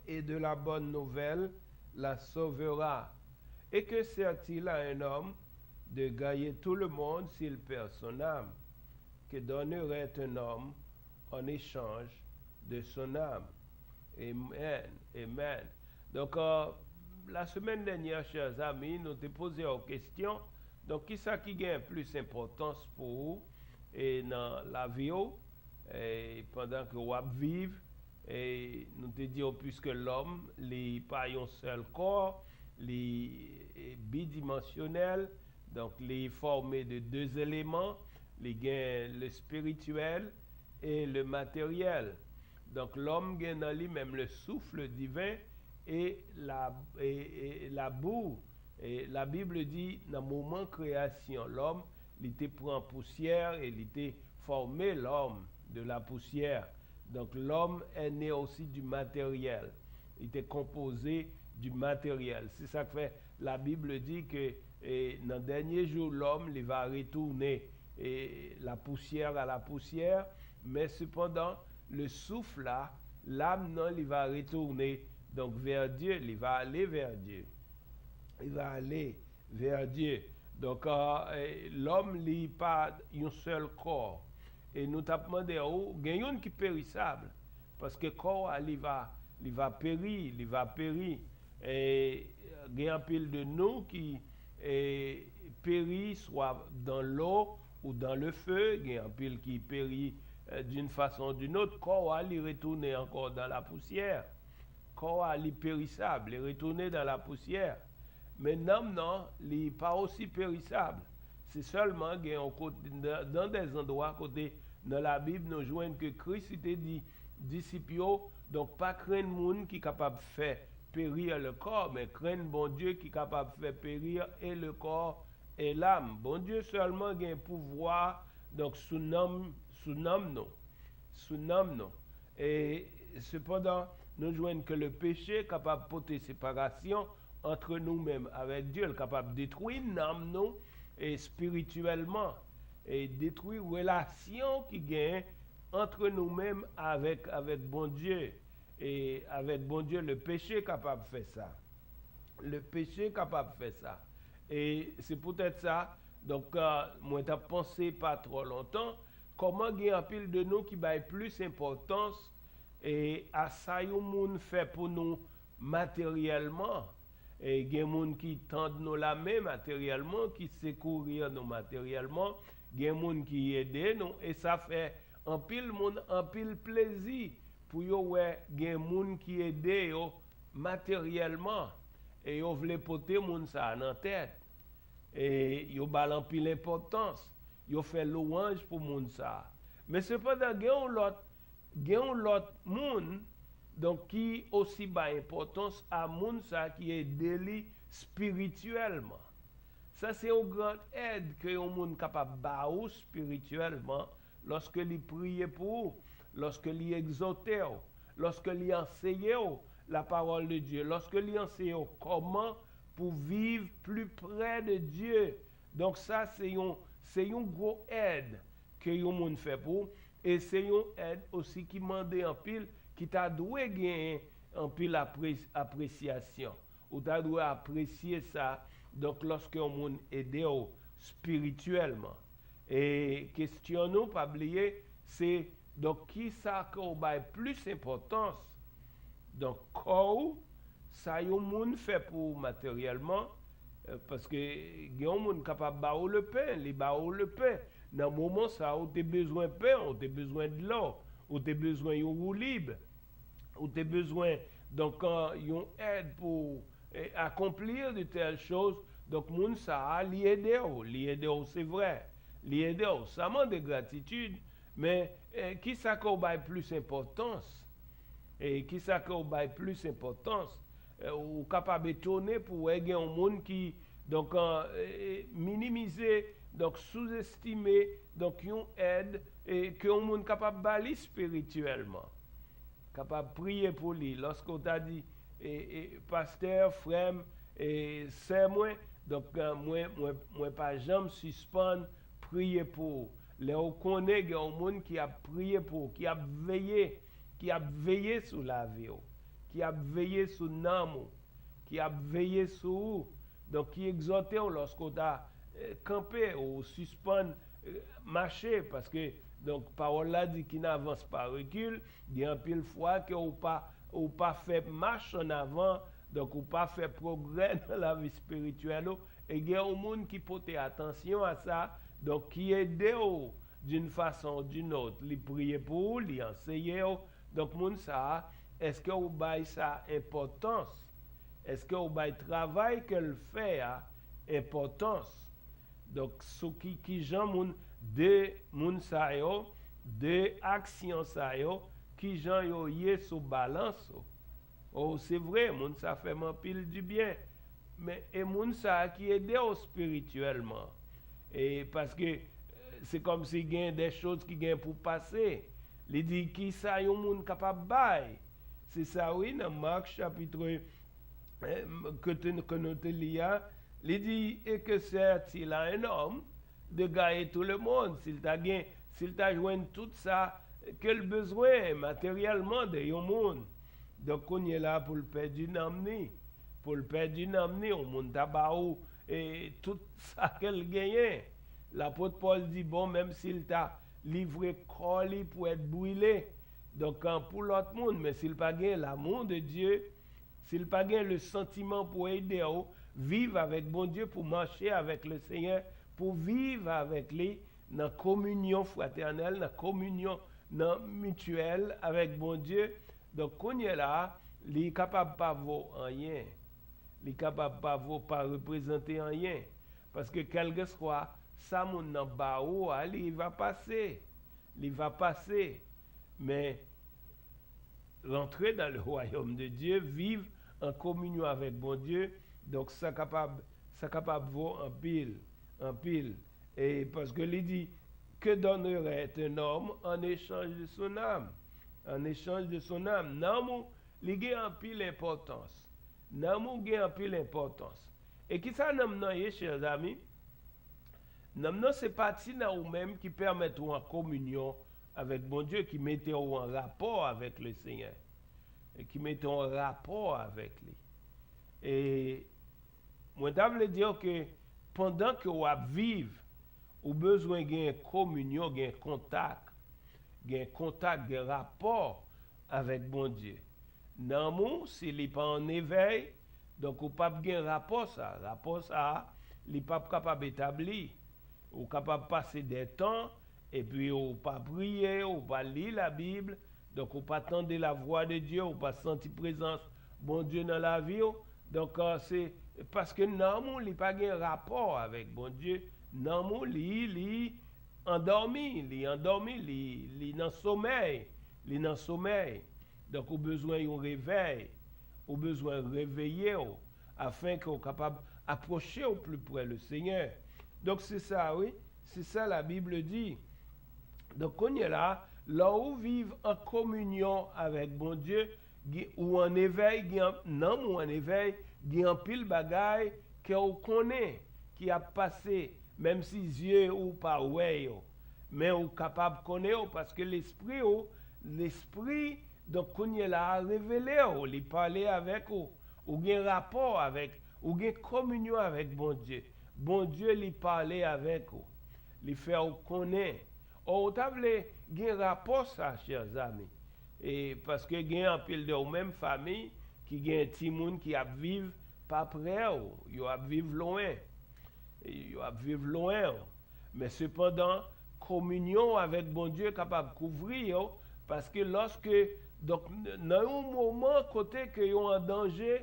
et de la bonne nouvelle la sauvera. Et que sert-il à un homme de gagner tout le monde s'il perd son âme? Que donnerait un homme en échange de son âme? Amen. Amen. Donk, euh, la semaine dernière, chers amis, nou te poze yon kesyon. Donk, kisa ki gen plis enpòtans pou ou e nan lavi w, e pandan ke w ap viv? E nou te di w, puisque l'homme, li pa yon sèl kò, li e, bidimansyonèl, donk li fòme de de eleman, li gen le spirituel et le matériel. Donk, lòm gen nan li menm le souffle divin et la, et, et la boue. Et la Bible dit, nan moman kreyasyon lòm, li te pran pousyè e li te fòme lòm de la poussière. Donc, l'homme est né aussi du matériel. Li te konpoze du matériel. Se sa k fè la Bible di ke e, nan dènye jou, lòm, li va retounen e, la poussière à la poussière, mais cependant, le souffle la, l'âme nan, li va retounen, donc, vers Dieu, li va ale vè Dye. Li va ale vè Dye. Donk, e, lòm, li pa yon sèl kò. E nou t ap mande ou, gen youn ki perisab, paske kò a, li va, li va peri, li va peri. E gen anpil de nou ki e, péri, soit dans l'eau, ou dans le feu, gen anpil ki peri d'une façon ou d'une autre, kò a li retounen ankò dans la poussière. Kò a li perisab, li retounen dans la poussière. Men nanm nan, li pa osi perisab. Se sèlman gen yon kote, dans des endroits kote nan Labib nou jwenn ke Kris li te di disip yo, donk pa krenn moun ki kapab fè périr le corps, men krenn Bondye ki kapab fè périr et le corps et l'âme. Bondye sèlman gen pouvwa, donk sou nanm, sou nanm nou, sou nanm nou. E sepandan, nou jwenn ke le peche kapab pote separasyon antre nou menm avèk Dye, l kapab detwi nanm nou e espirityèlman, e detwi relasyon ki gen antre nou menm avèk, avèk Bondye. E avèk Bondye, le peche kapab fè sa. Le peche kapab fè sa. E se poutèt sa, donk, euh, mwen t ap panse pa twò lontan, kòman gen anpil de nou ki bay plis enpòtans e a sa yon moun fè pou nou materyèlman. E gen moun ki tann nou lamen materyèlman, ki sekouri nou materyèlman, gen moun ki ede nou, e sa fè anpil moun anpil plezi pou yo wè gen moun ki ede yo materyèlman, e yo vle pote moun sa a nan tèt, e yo ba l anpil enpòtans, yo fè lwanj pou moun sa a. Men sepandan, gen yon lòt, gen yon lòt moun, donk, ki osi bay enpòtans a moun sa a ki ede li espirityèlman. Sa se yon gran èd ke yon moun kapab ba ou espirityèlman, lòske li priye pou ou, lòske li egzòte w, lòske li anseye w la parole de Dieu, lòske li anseye w kòman pou viv pli prè de Dye. Donk sa se yon, se yon gwo èd ke yon moun fè pou ou, e se yon èd osi ki mande anpil, ki ta dwe genyen anpil apre-, apresyasyon. Ou ta dwe apresye sa, donk, lòske yon moun ede w espirityèlman. E kesyon nou, pa bliye, se, donk, ki sa ke w bay plis enpòtans? Donk, kò w, sa yon moun fè pou ou materyèlman, eh, paske gen yon moun kapab ba ou le pen, li ba ou le pen. Nan moman sa, ou te bezwen pen, ou te bezwen dlo, ou te bezwen yon woulib, ou te bezwen, donk, eh, yon èd pou, eh, accomplir de telles choses. Donk, moun sa a, li ede w, li ede w, se vrè. Li ede w, sa mande gratitid, men, eh, ki sa ke w bay plis enpòtans? E ki sa ke w bay plis enpòtans? Eh, ou kapab etone pou wè gen yon moun ki, donk, eh, minimize, donk, souzestime, donk, yon èd, eh, ke yon moun kapab ba li espirityèlman. Kapab priye pou li. Lòske w ta di, eh, eh, pastè, frè m, eh, sè mwen, donk, eh, mwen, mwen, mwen pa janm sispann priye pou ou. Lè w konnen gen yon moun ki ap priye pou ou, ki ap veye, ki ap veye sou lavi w, ki ap veye sou nanm ou, ki ap veye sou ou, donk, ki egzòte w lòske w ta, eh, kanpe, ou sispann, eh, mache, paske, donk, pawòl la di qui n'avance pas recule, gen anpil fwa ke ou pa, ou pa fè mach an avan, donk, ou pa fè pwogrè nan lavi espirityèl ou, e gen yon moun ki pote atansyon a sa, donk, ki ede w d'une façon ou d'une autre, li priye pou ou, li anseye w, donk, moun sa a, èske ou bay sa enpòtans? Èske ou bay travay ke l fè a enpòtans? Donk, sou ki, ki jan moun, de moun sa yo, de aksyon sa yo, ki jan yo ye sou balans ou? O, se vre, moun sa fè m anpil dibyen. Men, e moun sa ki ede w espirityèlman? E paske, eh, se kòmsi gen de choz ki gen pou pase. Li di, ki sa yon moun kapab bay? Se sa, wi, nan Mak, chapit, eh, ke te, ke nou te li a, li di, et que sert-il à un homme de gagner tout le monde? Si l ta gen, si l ta jwenn tout sa ke l bezwen materyèlman de yon moun, donk, kounye la, pou l pèdi nanm ni, pou l pèdi nanm ni, yon moun ta ba ou, e, tout sa ke l genyen. Lapot Pòl di, bon, menm si l ta livre kò li pou èt brile, donk, an, pou lòt moun, men si l pa gen l'amour de Dieu, si l pa gen le sentiment pou ede w viv avèk Bondye, pou mache avèk le Senyè, pou viv avèk li, nan kominyon fratènèl, nan kominyon, nan mityèl avèk Bondye. Donk, kounye la, li kapab pa vo anyen. Li kapab pa vo, pa reprezante anyen. Paske kèlkeswa sa moun nan ba ou a, li va pase. Li va pase. Men, rentrer dans le royaume de Dieu, viv an kominyon avèk Bondye, donk sa kapab, sa kapab vo anpil, anpil. E paske li di, que donnerait un homme en échange de son âme? En échange de son âme. Nanm ou, li gen anpil enpòtans. Nanm ou gen anpil enpòtans. E kisa nanm nan ye, chè zanmi? Nanm nan se pati nan ou menm ki pèmèt ou an kominyon avèk Bondye, ki mete ou an rapò avèk le Senyè, e ki mete ou an rapò avèk li. E mwen ta vle di ke pandan ke w ap viv, ou bezwen gen kominyon, gen kontak, gen kontak, gen rapò avèk Bondye. Nanm ou, si li pa an evèy, donk ou p ap gen rapò sa. Rapò sa, li p ap kapab etabli. Ou kapab pase de tan, epi ou pa priye, ou pa li Labib, donk ou pa tande la voix de Dieu, ou pa santi prezans Bondye nan lavi w. Donk, euh, se paske nanm ou, li pa gen rapò avèk Bondye. Nanm ou, li, li andòmi, li andòmi, li, li nan somèy, li nan somèy. Donk, ou bezwen yon revèy, ou bezwen reveye w, afin ke w kapab apwoche w pli pre le Senyè. Donk, se sa, wi, se sa la Bible di. Donk, kounye la, lè ou viv an kominyon avèk Bondye, gen, ou an evèy, gen, nanm ou an evèy, gen anpil bagay ke ou konnen ki ap pase, menm si zye ou pa wè yo. Men ou kapab konnen yo, paske lespri ou, lespri, donk, kounye la a revele ou, li pale avèk ou, ou gen rapò avèk, ou gen kominyon avèk Bondye. Bondye, li pale avèk ou, li fè ou konnen. Ò, ou ta vle gen rapò sa, chè zanmi. E paske gen anpil de ou menm fanmi ki gen timoun ki ap viv pa prè ou, yo ap viv lwen. Yo ap viv lwen ou. Men sepandan, kominyon ou avèk Bondye kapab kouvri yo, paske lòske, donk, n-, nan yon moman kote ke yo an danje,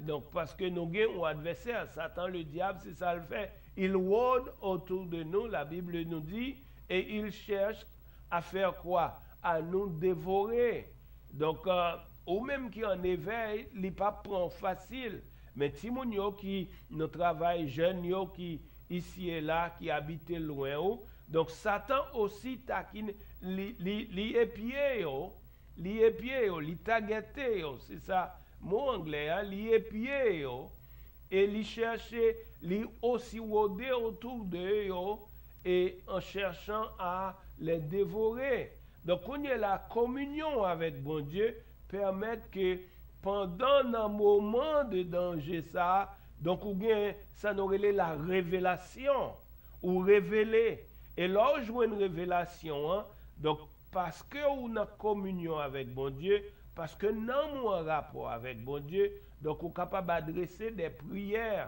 donk, paske nou gen yon advèsè, Satan le dyab, se sa l fè. Il rôde autour de nous, la Bible nous dit, et il cherche à faire quoi? À nous dévorer. Donk, euh, ou menm ki an evèy, li p ap pran w fasil. Men timoun yo ki nan travay, jèn yo ki isi e la, ki abite lwen ou, donk Satan osi takine, li, li, li epye yo, li epye yo, li tagète yo, se sa mo anglè a, li epye yo, e li chèche, li osi rôde autour de yo, et en cherchant à les dévorer. Donk, kounye la, kominyon avèk Bondye pèmèt ke pandan nan moman de danje sa a, donk, ou gen sa nou rele la revelasyon, ou revele. E lè ou jwenn revelasyon an, donk, paske ou nan kominyon avèk Bondye, paske nanm ou an rapò avèk Bondye, donk, ou kapab adrese de priyè.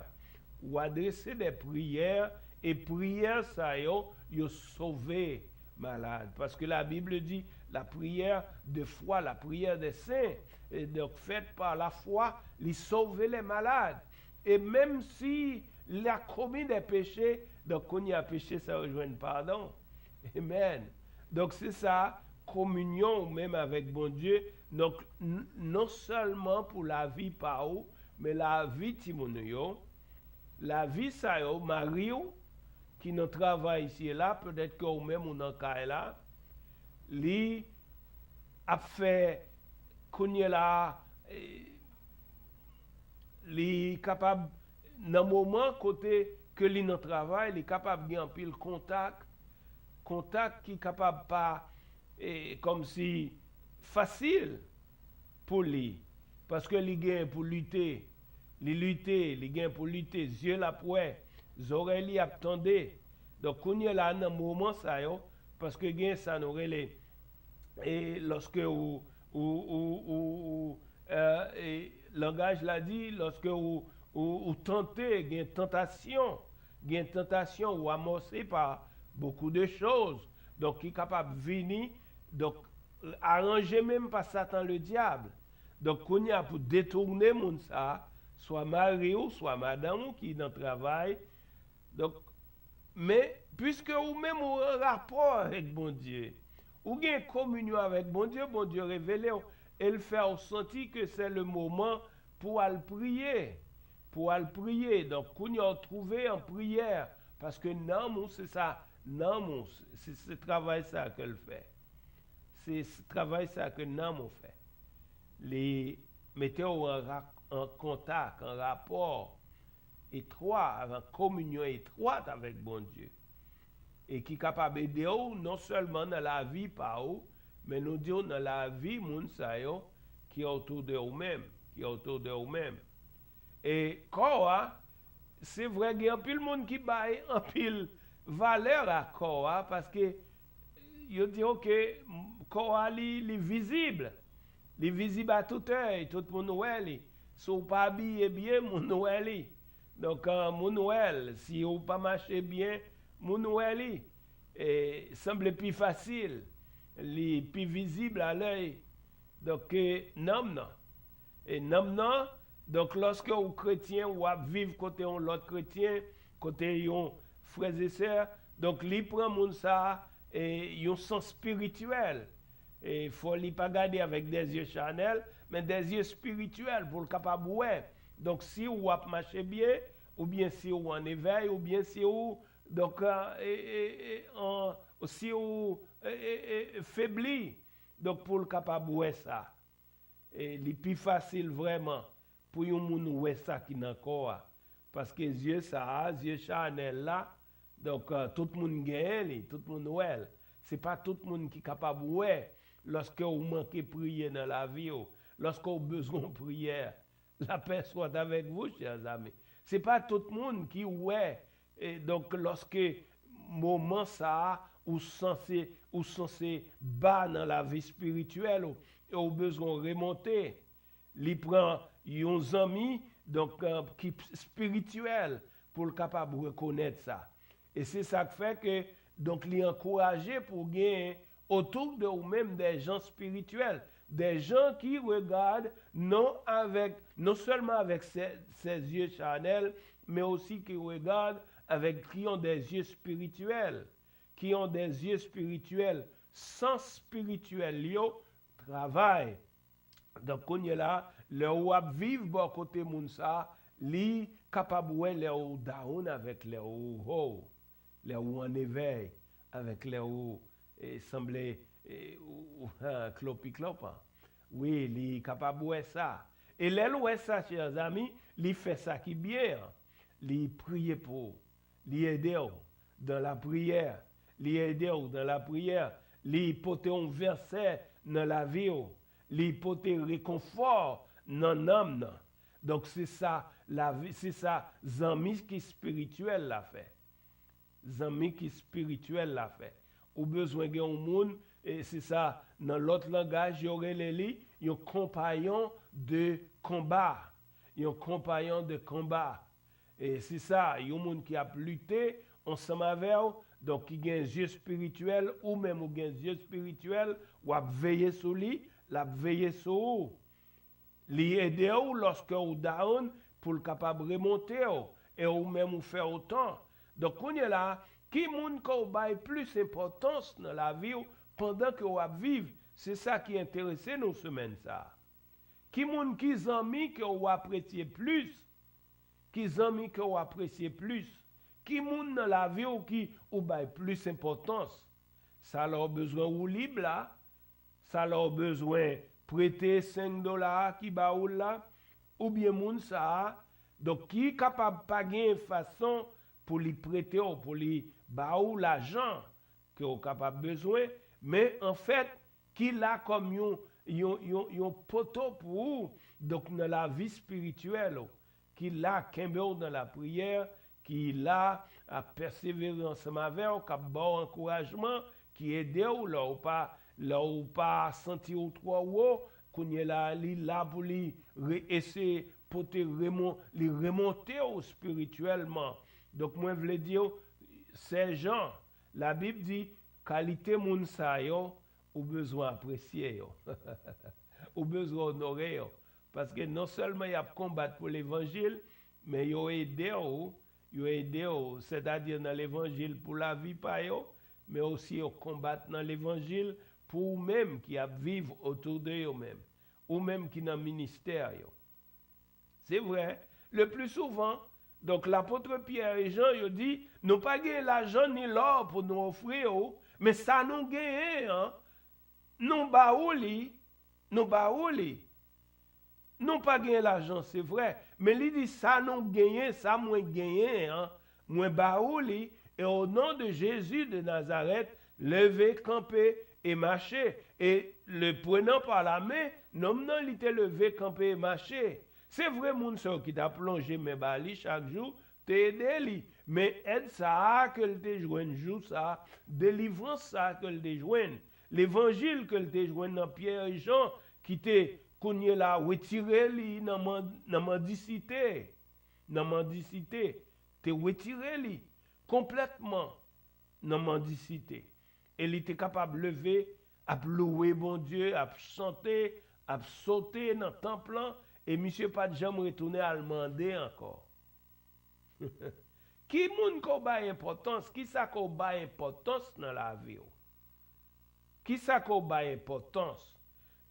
Ou adrese de priyè, e priyè sa yo, yo sove malad. Paske la Bible di, la prière de foi, la prière des saints, et donc faite par la foi, li sove les malades. E menm si l a komi de peche, donk kounye a peche sa yo jwenn padon. Amen. Donk se sa, kominyon ou menm avèk Bondye. Donk n-, non sèlman pou lavi pa ou, men lavi timoun ou yo, lavi sa yo, mari w, ki nan travay isi e la, petèt ke ou menm ou nan kay la, li ap fè kounye la, eh, li kapab, nan moman kote ke li nan travay, li kapab gen anpil kontak, kontak ki kapab pa, eh, kòmsi fasil pou li, paske li gen pou lite, li lite, li gen pou lite, zye l ap wè, zòrèy li ap tande. Donk, kounye la, nan moman sa yo, paske gen sa nou rele, e lòske ou, ou, ou, ou, ou, e, e, langaj la di, lòske ou, ou, ou tante, gen tantasyon, gen tantasyon, ou amòse pa, beaucoup de choses. Donk, ki kapab vini, donk, aranje menm pa Satan le diable. Donk, kounye a pou detounen moun sa, swa mari w, swa madanm ou ki nan travay. Donk, men, piske ou menm ou an rapò avèk Bondye, ou gen kominyon avèk Bondye, Bondye revele w, e l fè w santi ke se le moman pou al priye. Pou al priye. Donk, kounye a w twouve an priyè, paske nanm ou, se sa, nanm ou, se, se travay sa ke l fè. Se, se travay sa ke nanm ou fè. Li mete w an, ra- an kontak, an rapò etwa, an kominyon etwat avèk Bondye. E ki kapab ede w non sèlman nan lavi pa ou, men nou di w nan lavi moun sa yo ki otou de ou menm, ki otou de ou menm. E kò a, se vre gen anpil moun ki bay anpil valè a kò a, paske yo di, ok, kò a li, li vizib. Li vizib a tout èy, tout moun wè li. Si w pa abiye byen, moun wè li. Donk, eh, moun wè l. Si w pa mache byen, moun wè li. E sanble pi fasil. Li pi vizib a lèy. Donk, eh, nanm nan. E nanm nan, donk, lòske ou kretyen, w ap viv kote yon lòt kretyen, kote yon frè e sè, donk, li pran moun sa a, e yon sans espirityèl. E fò li pa gade avèk dèzye chanèl, men dèzye espirityèl pou l kapab wè. Donk, si w ap mache byen, oubyen si w an evèy, oubyen si w, donk, eh, e, e, e, an, si w, e, e, e, febli, donk, pou l kapab wè sa. E li pi fasil vrèman pou yon moun wè sa ki nan kò a. Paske zye sa a, zye chanèl la, donk, eh, tout moun genyen li, tout moun wè l. Se pa tout moun ki kapab wè lòske ou manke priye nan lavi w, lòske ou bezwen yon priyè. La paix soit avec vous, chers amis. Se pa tout moun ki wè, e donk, lòske moman sa a, ou sanse, ou sanse ba nan lavi espirityèl ou, e ou bezwen remonte. Li pran yon zanmi, donk, eh, ki espirityèl pou l kapab rekonèt sa. E se sa k fè ke, donk, li ankouraje pou w gen otou de ou menm des gens spirituels, des gens qui regardent non avec, non seulement avec ses, ses yeux charnels, mais aussi qui regardent avec, qui ont des yeux spirituels, qui ont des yeux spirituels, sans spirituel yo travay. Donk, kounye la, lè ou ap viv bò kote moun sa, li kapab wè lè ou down avèk lè ou ho, lè ou an evèy avèk lè ou, e, sanble, e, ou, ou klopiklop an. Wi, li kapab wè sa. E lè l wè sa, chè zanmi, li fè sa ki byen an. Li priye pou ou. Li ede w dan lapriyè. Li ede w dan lapriyè. Li pote yon vèsè nan lavi w. Li pote rekonfò nan nanm nan. Donk, se sa lavi, se sa zanmi ki espirityèl la fè. Zanmi ki espirityèl la fè. Ou bezwen gen yon moun, e se sa, nan lòt langaj, yo rele li yon konpayon de konba. Yon konpayon de konba. E se sa, yon moun ki ap lite ansanm avè w, donk ki gen zye espirityèl, ou menm ou gen zye espirityèl, w ap veye sou li, l ap veye sou ou. Li ede w lòske w down pou l kapab remonte w, e ou menm ou fè otan. Donk, kounye la, ki moun ke w bay plis enpòtans nan lavi w pandan ke w ap viv? Se sa ki enterese nou semèn sa a. Ki moun, ki zanmi ke w apresye plis? Ki zanmi ke w apresye plis? Ki moun nan lavi w ki ou bay plis enpòtans? Sa lè w bezwen woulib la, sa lè w bezwen prete senk dola a ki ba ou l la, oubyen moun sa a, donk, ki kapab pa gen fason pou li prete w, pou li ba ou lajan ke w kapab bezwen, men anfèt, ki la kòm yon, yon, yon, yon poto pou ou, donk, nan lavi espirityèl ou, ki la kenbe w nan lapriyè, ki la ap pèsevere ansanm avè w, k ap ba w ankourajman, ki ede w lè w pa, lè w pa santi w twò wo, kounye la, li la pou li re-, eseye pote remon-, li remonte w espirityèlman. Donk, mwen vle di w, sè Jan, Labib di, kalite moun sa yo, ou bezwen apresye yo. Ou bezwen onore yo. Paske non sèlman y ap konbat pou levanjil, men yo ede w, yo ede w, sètadi nan levanjil pou lavi pa yo, men osi yo konbat nan levanjil pou ou menm ki ap viv otou de yo menm, ou menm ki nan ministè yo. Se vre, le pli souvan, donk, lapot Pyè e Jan, yo di, nou pa gen lajan ni lò pou nou ofri w, men sa nou genyen an, nou ba ou li, nou ba ou li. Nou pa gen lajan, se vre, men li di, sa nou genyen, sa mwen genyen an, mwen ba ou li, e o non de Jezi de Nazarèt, leve, kanpe, e mache. E le prenant par la main, nonm nan, li te leve, kanpe, e mache. Se vre, moun sa yo ki t ap lonje men ba li chak jou, te ede li. Men èd sa a ke l te jwenn jou sa a, delivrans sa a ke l te jwenn, levanjil ke l te jwenn nan Pyè e Jan, ki te kounye la retire li nan man-, nan mandisite, nan mandisite, te retire li konplètman nan mandisite. E li te kapab leve, ap louwe Bondye, ap chante, ap sote nan tanp lan, e misye pa t janm retounen al mande ankò. Ki moun ke w bay enpòtans? Kisa ke w bay enpòtans nan lavi w? Kisa ke w bay enpòtans?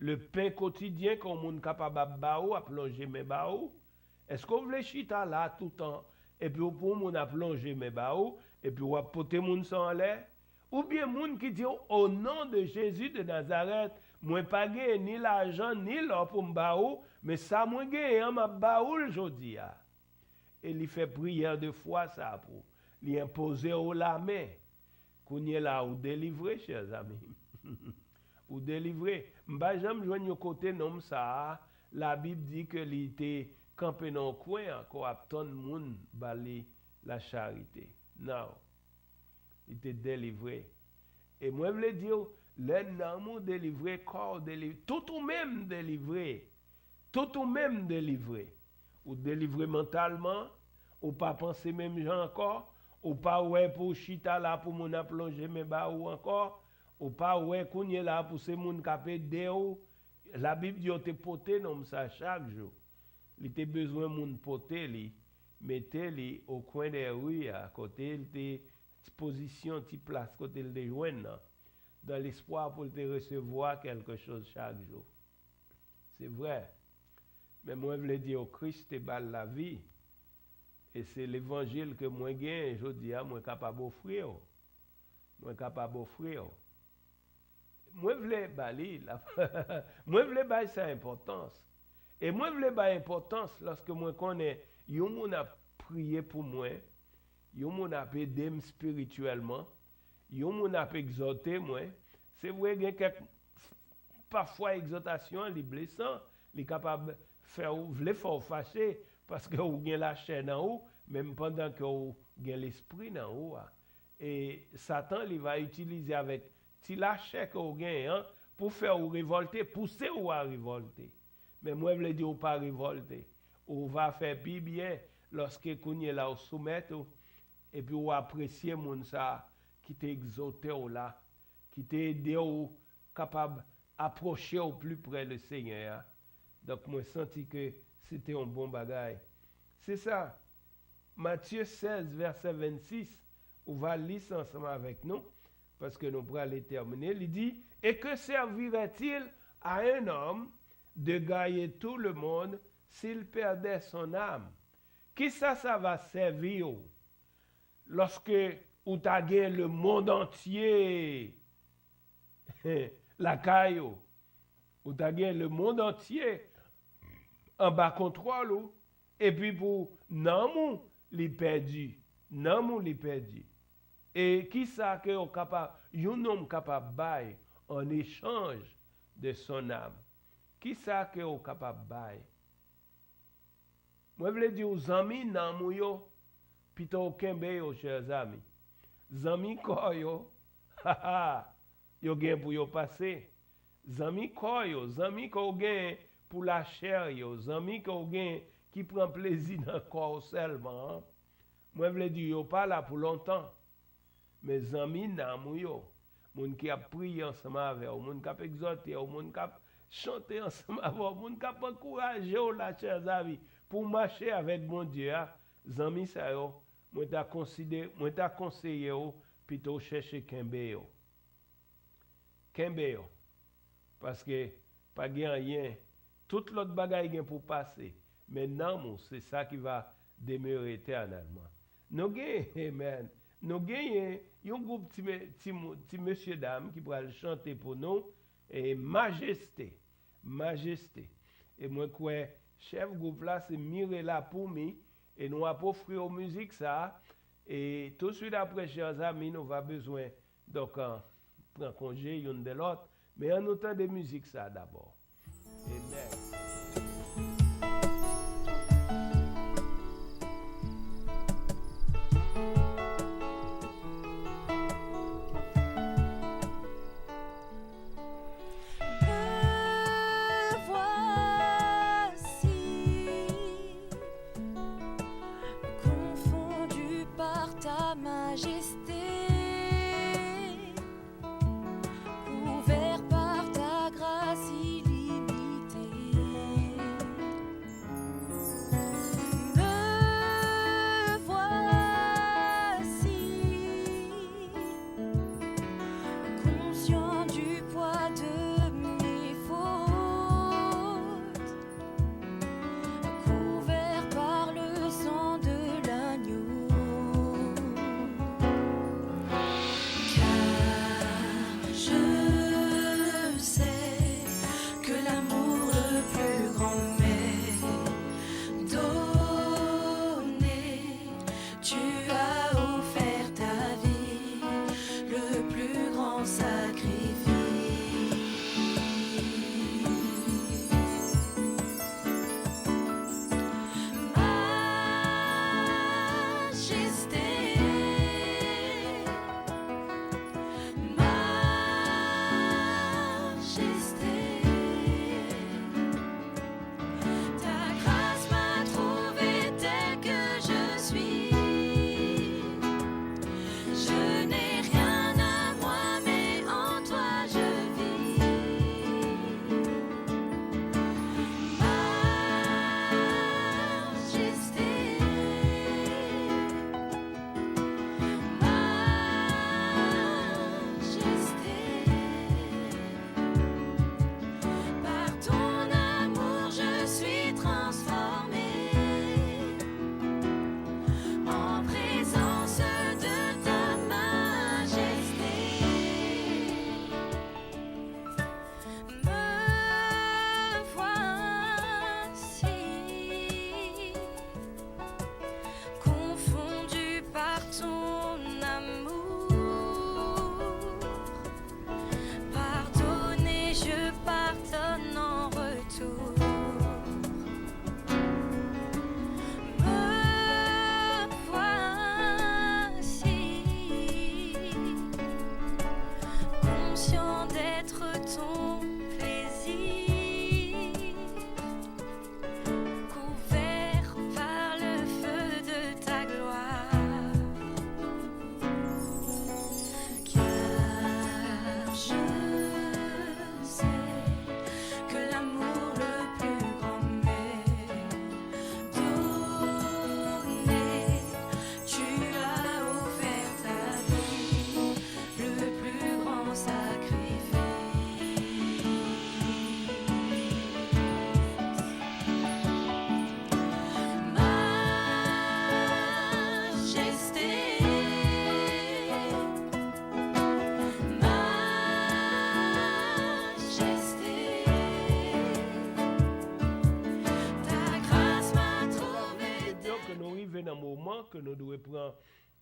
Le pen kotidyen ke yon moun kapab ap ba ou, ap lonje men ba ou? Èske w vle chita la toutan, epi w pou yon moun ap lonje men ba ou, epi w ap pote moun sa anlè? Oubyen moun ki di w, o non de Jezi de Nazarèt, mwen pa genyen ni lajan ni lò pou m ba ou, men sa mwen genyen an, m ap ba ou l jodi a. E li fè priyè de fwa sa pou li enpoze w lamen. Kounye la, ou delivre, chè zanmi. Ou delivre. M pa janm jwenn yon kote nonm sa a, Labib di ke li te kanpe nan yon kwen ankò ap tann moun ba li lacharite. Non. Li te delivre. E mwen vle di w, lè nanm ou delivre, kò w delivre, tout ou menm delivre. Tout ou menm delivre. Ou delivre mantalman, ou pa panse menm jan ankò, ou pa wè pou w chita la pou moun ap lonje men ba ou ankò, ou pa wè kounye la pou se moun k ap ede w. Labib di yo te pote nonm sa chak jou. Li te bezwen moun pote li, mete li o kwen dè ri a, kote l te, ti pozisyon, ti plas kote l te jwenn nan, dans l'espoir pou l te resevwa kèlke choz chak jou. Se vre. Men mwen vle di w, Kris te ba l lavi. E se levanjil ke mwen genyen jodi a, mwen kapab ofri w. Mwen kapab ofri w. Mwen vle ba li la. Mwen vle bay sa enpòtans. E mwen vle bay enpòtans lòske mwen konnen yon moun ap priye pou mwen, yon moun ap ede m espirityèlman, yon moun ap egzòte mwen. Se vre, gen kèk, pafwa egzòtasyon an, li blesan, li kapab fè w, vle fè w fache, paske ou gen lachè nan ou, menm pandan ke ou gen lespri nan ou a. E Satan, li va itilize avèk ti lachè ke ou genyen an pou fè ou revòlte, pouse ou a revòlte. Men mwen vle di ou pa revòlte. Ou va fè pi byen lòske kounye la ou soumèt ou, epi ou apresye moun sa a ki te egzòte w la, ki te ede w kapab apwoche w pli pre le Senyè a. Donk, mwen santi ke se te yon bon bagay. Se sa, Matye sèz, vèsè vennsis, ou va li sa ansanm avèk nou, paske nou prale tèmine. Li di, et que servirait-il à un homme de gagner tout le monde s'il perdait son âme? Kisa sa va sèvi w lòske ou ta gen le mond antye lakay ou? Ou ta gen le mond antye anba kontwòl ou, epi pou nanm ou li pèdi, nanm ou li pèdi. E kisa ke yo kapab, yon nonm kapab bay an echanj de son âme? Kisa ke yo kapab bay? Mwen vle di w, zanmi nanm ou yo, pito w kenbe yo, chè zanmi. Zanmi kò yo, ha ha, yo gen pou yo pase. Zanmi kò yo, zanmi ke w gen pou lachè yo, zanmi ke w gen ki pran plezi nan kò w sèlman an, mwen vle di yo pa la pou lontan. Men zanmi nanm ou yo, moun ki ap priye ansanm avè w, moun k ap egzòte w, moun k ap chante ansanm avè w, moun k ap ankouraje w la, chè zanmi, pou w mache avèk Bondye a, zanmi sa yo, mwen ta konsidere, mwen ta konseye w pito w chèche kenbe yo. Kenbe yo. Paske pa gen anyen, tout lòt bagay gen pou pase, men nanm ou, se sa ki va demere etènèlman. Nou gen, amen, nou genyen yon gwoup ti, me- ti, mou- ti mesye dam ki pral chante pou nou, e Majeste, Majeste. E mwen kwè chèf gwoup la se Mirela Poumi, e nou ap ofri w mizik sa a, e touswit apre, chè zanmi, nou va bezwen, donk, an, pran konje youn de lòt, men ann nou tande mizik sa a dabò. Amen. Me voici, confondu par ta majesté, couvert par ta grâce illimitée. Me voici, conscient du poids de mes fautes, couvert par le sang de l'agneau. Car je sais que l'amour le plus grand m'est donné. Tu as offert ta vie, le plus grand sacrifice. Majesté, Majesté, ta grâce m'a trouvé tel que je suis. Je n'ai rien à moi, mais en toi je vis. Majesté, Majesté, par ton amour je suis transformé en présence de ta majesté. Me voici, confondu par ton amour. Pardonné, je pardonne en retour. Me voici, conscient d'être ton plaisir, couvert par le feu de ta gloire. Car je sais que l'amour le plus grand m'est donné. Tu as offert ta vie, le plus grand sacrifice. Majesté, Majesté, ta grâce m'a trouvé. Donk, nou rive nan moman ke nou dwe pran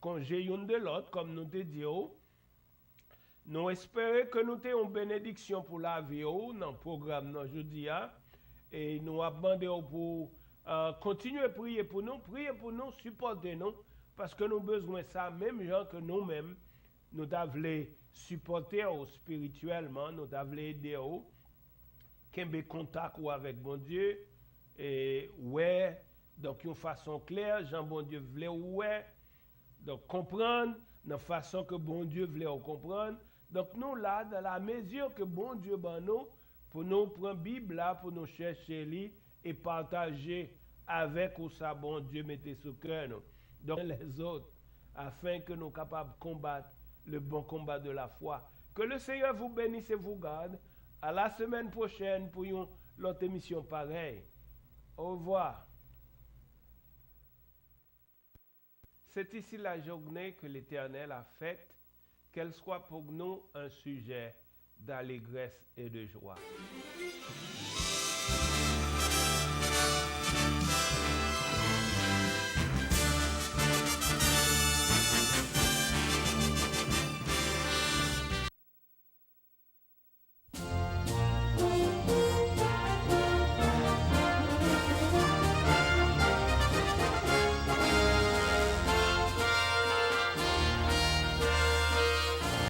konje youn de lòt, kòm nou te di w. Nou espere ke nou te yon benediksyon pou lavi w nan pwogram nan jodi a. E nou ap mande w pou, ah, kontinye priye pou nou, priye pou nou, sipòte nou, paske nou bezwen sa menm jan ke nou menm, nou ta vle sipòte w espirityèlman, nou ta vle ede w kenbe kontak ou avèk Bondye, e wè, donk, yon fason klè, jan Bondye vle w wè, donk, konprann nan fason ke Bondye vle w konprann. Donk nou la, dans la mesure ke Bondye ban nou, pou nou pran Bib la, pou nou chèche li e pataje avèk ou sa Bondye mete sou kè nou. Donk les autres, afin ke nou kapab konbat le bon combat de la foi. Que le Seigneur vous bénisse et vous garde. À la semaine prochaine pour yon lòt emisyon parèy. Au revoir. C'est ici la journée que l'Éternel a faite, qu'elle soit pour nous un sujet d'allégresse et de joie.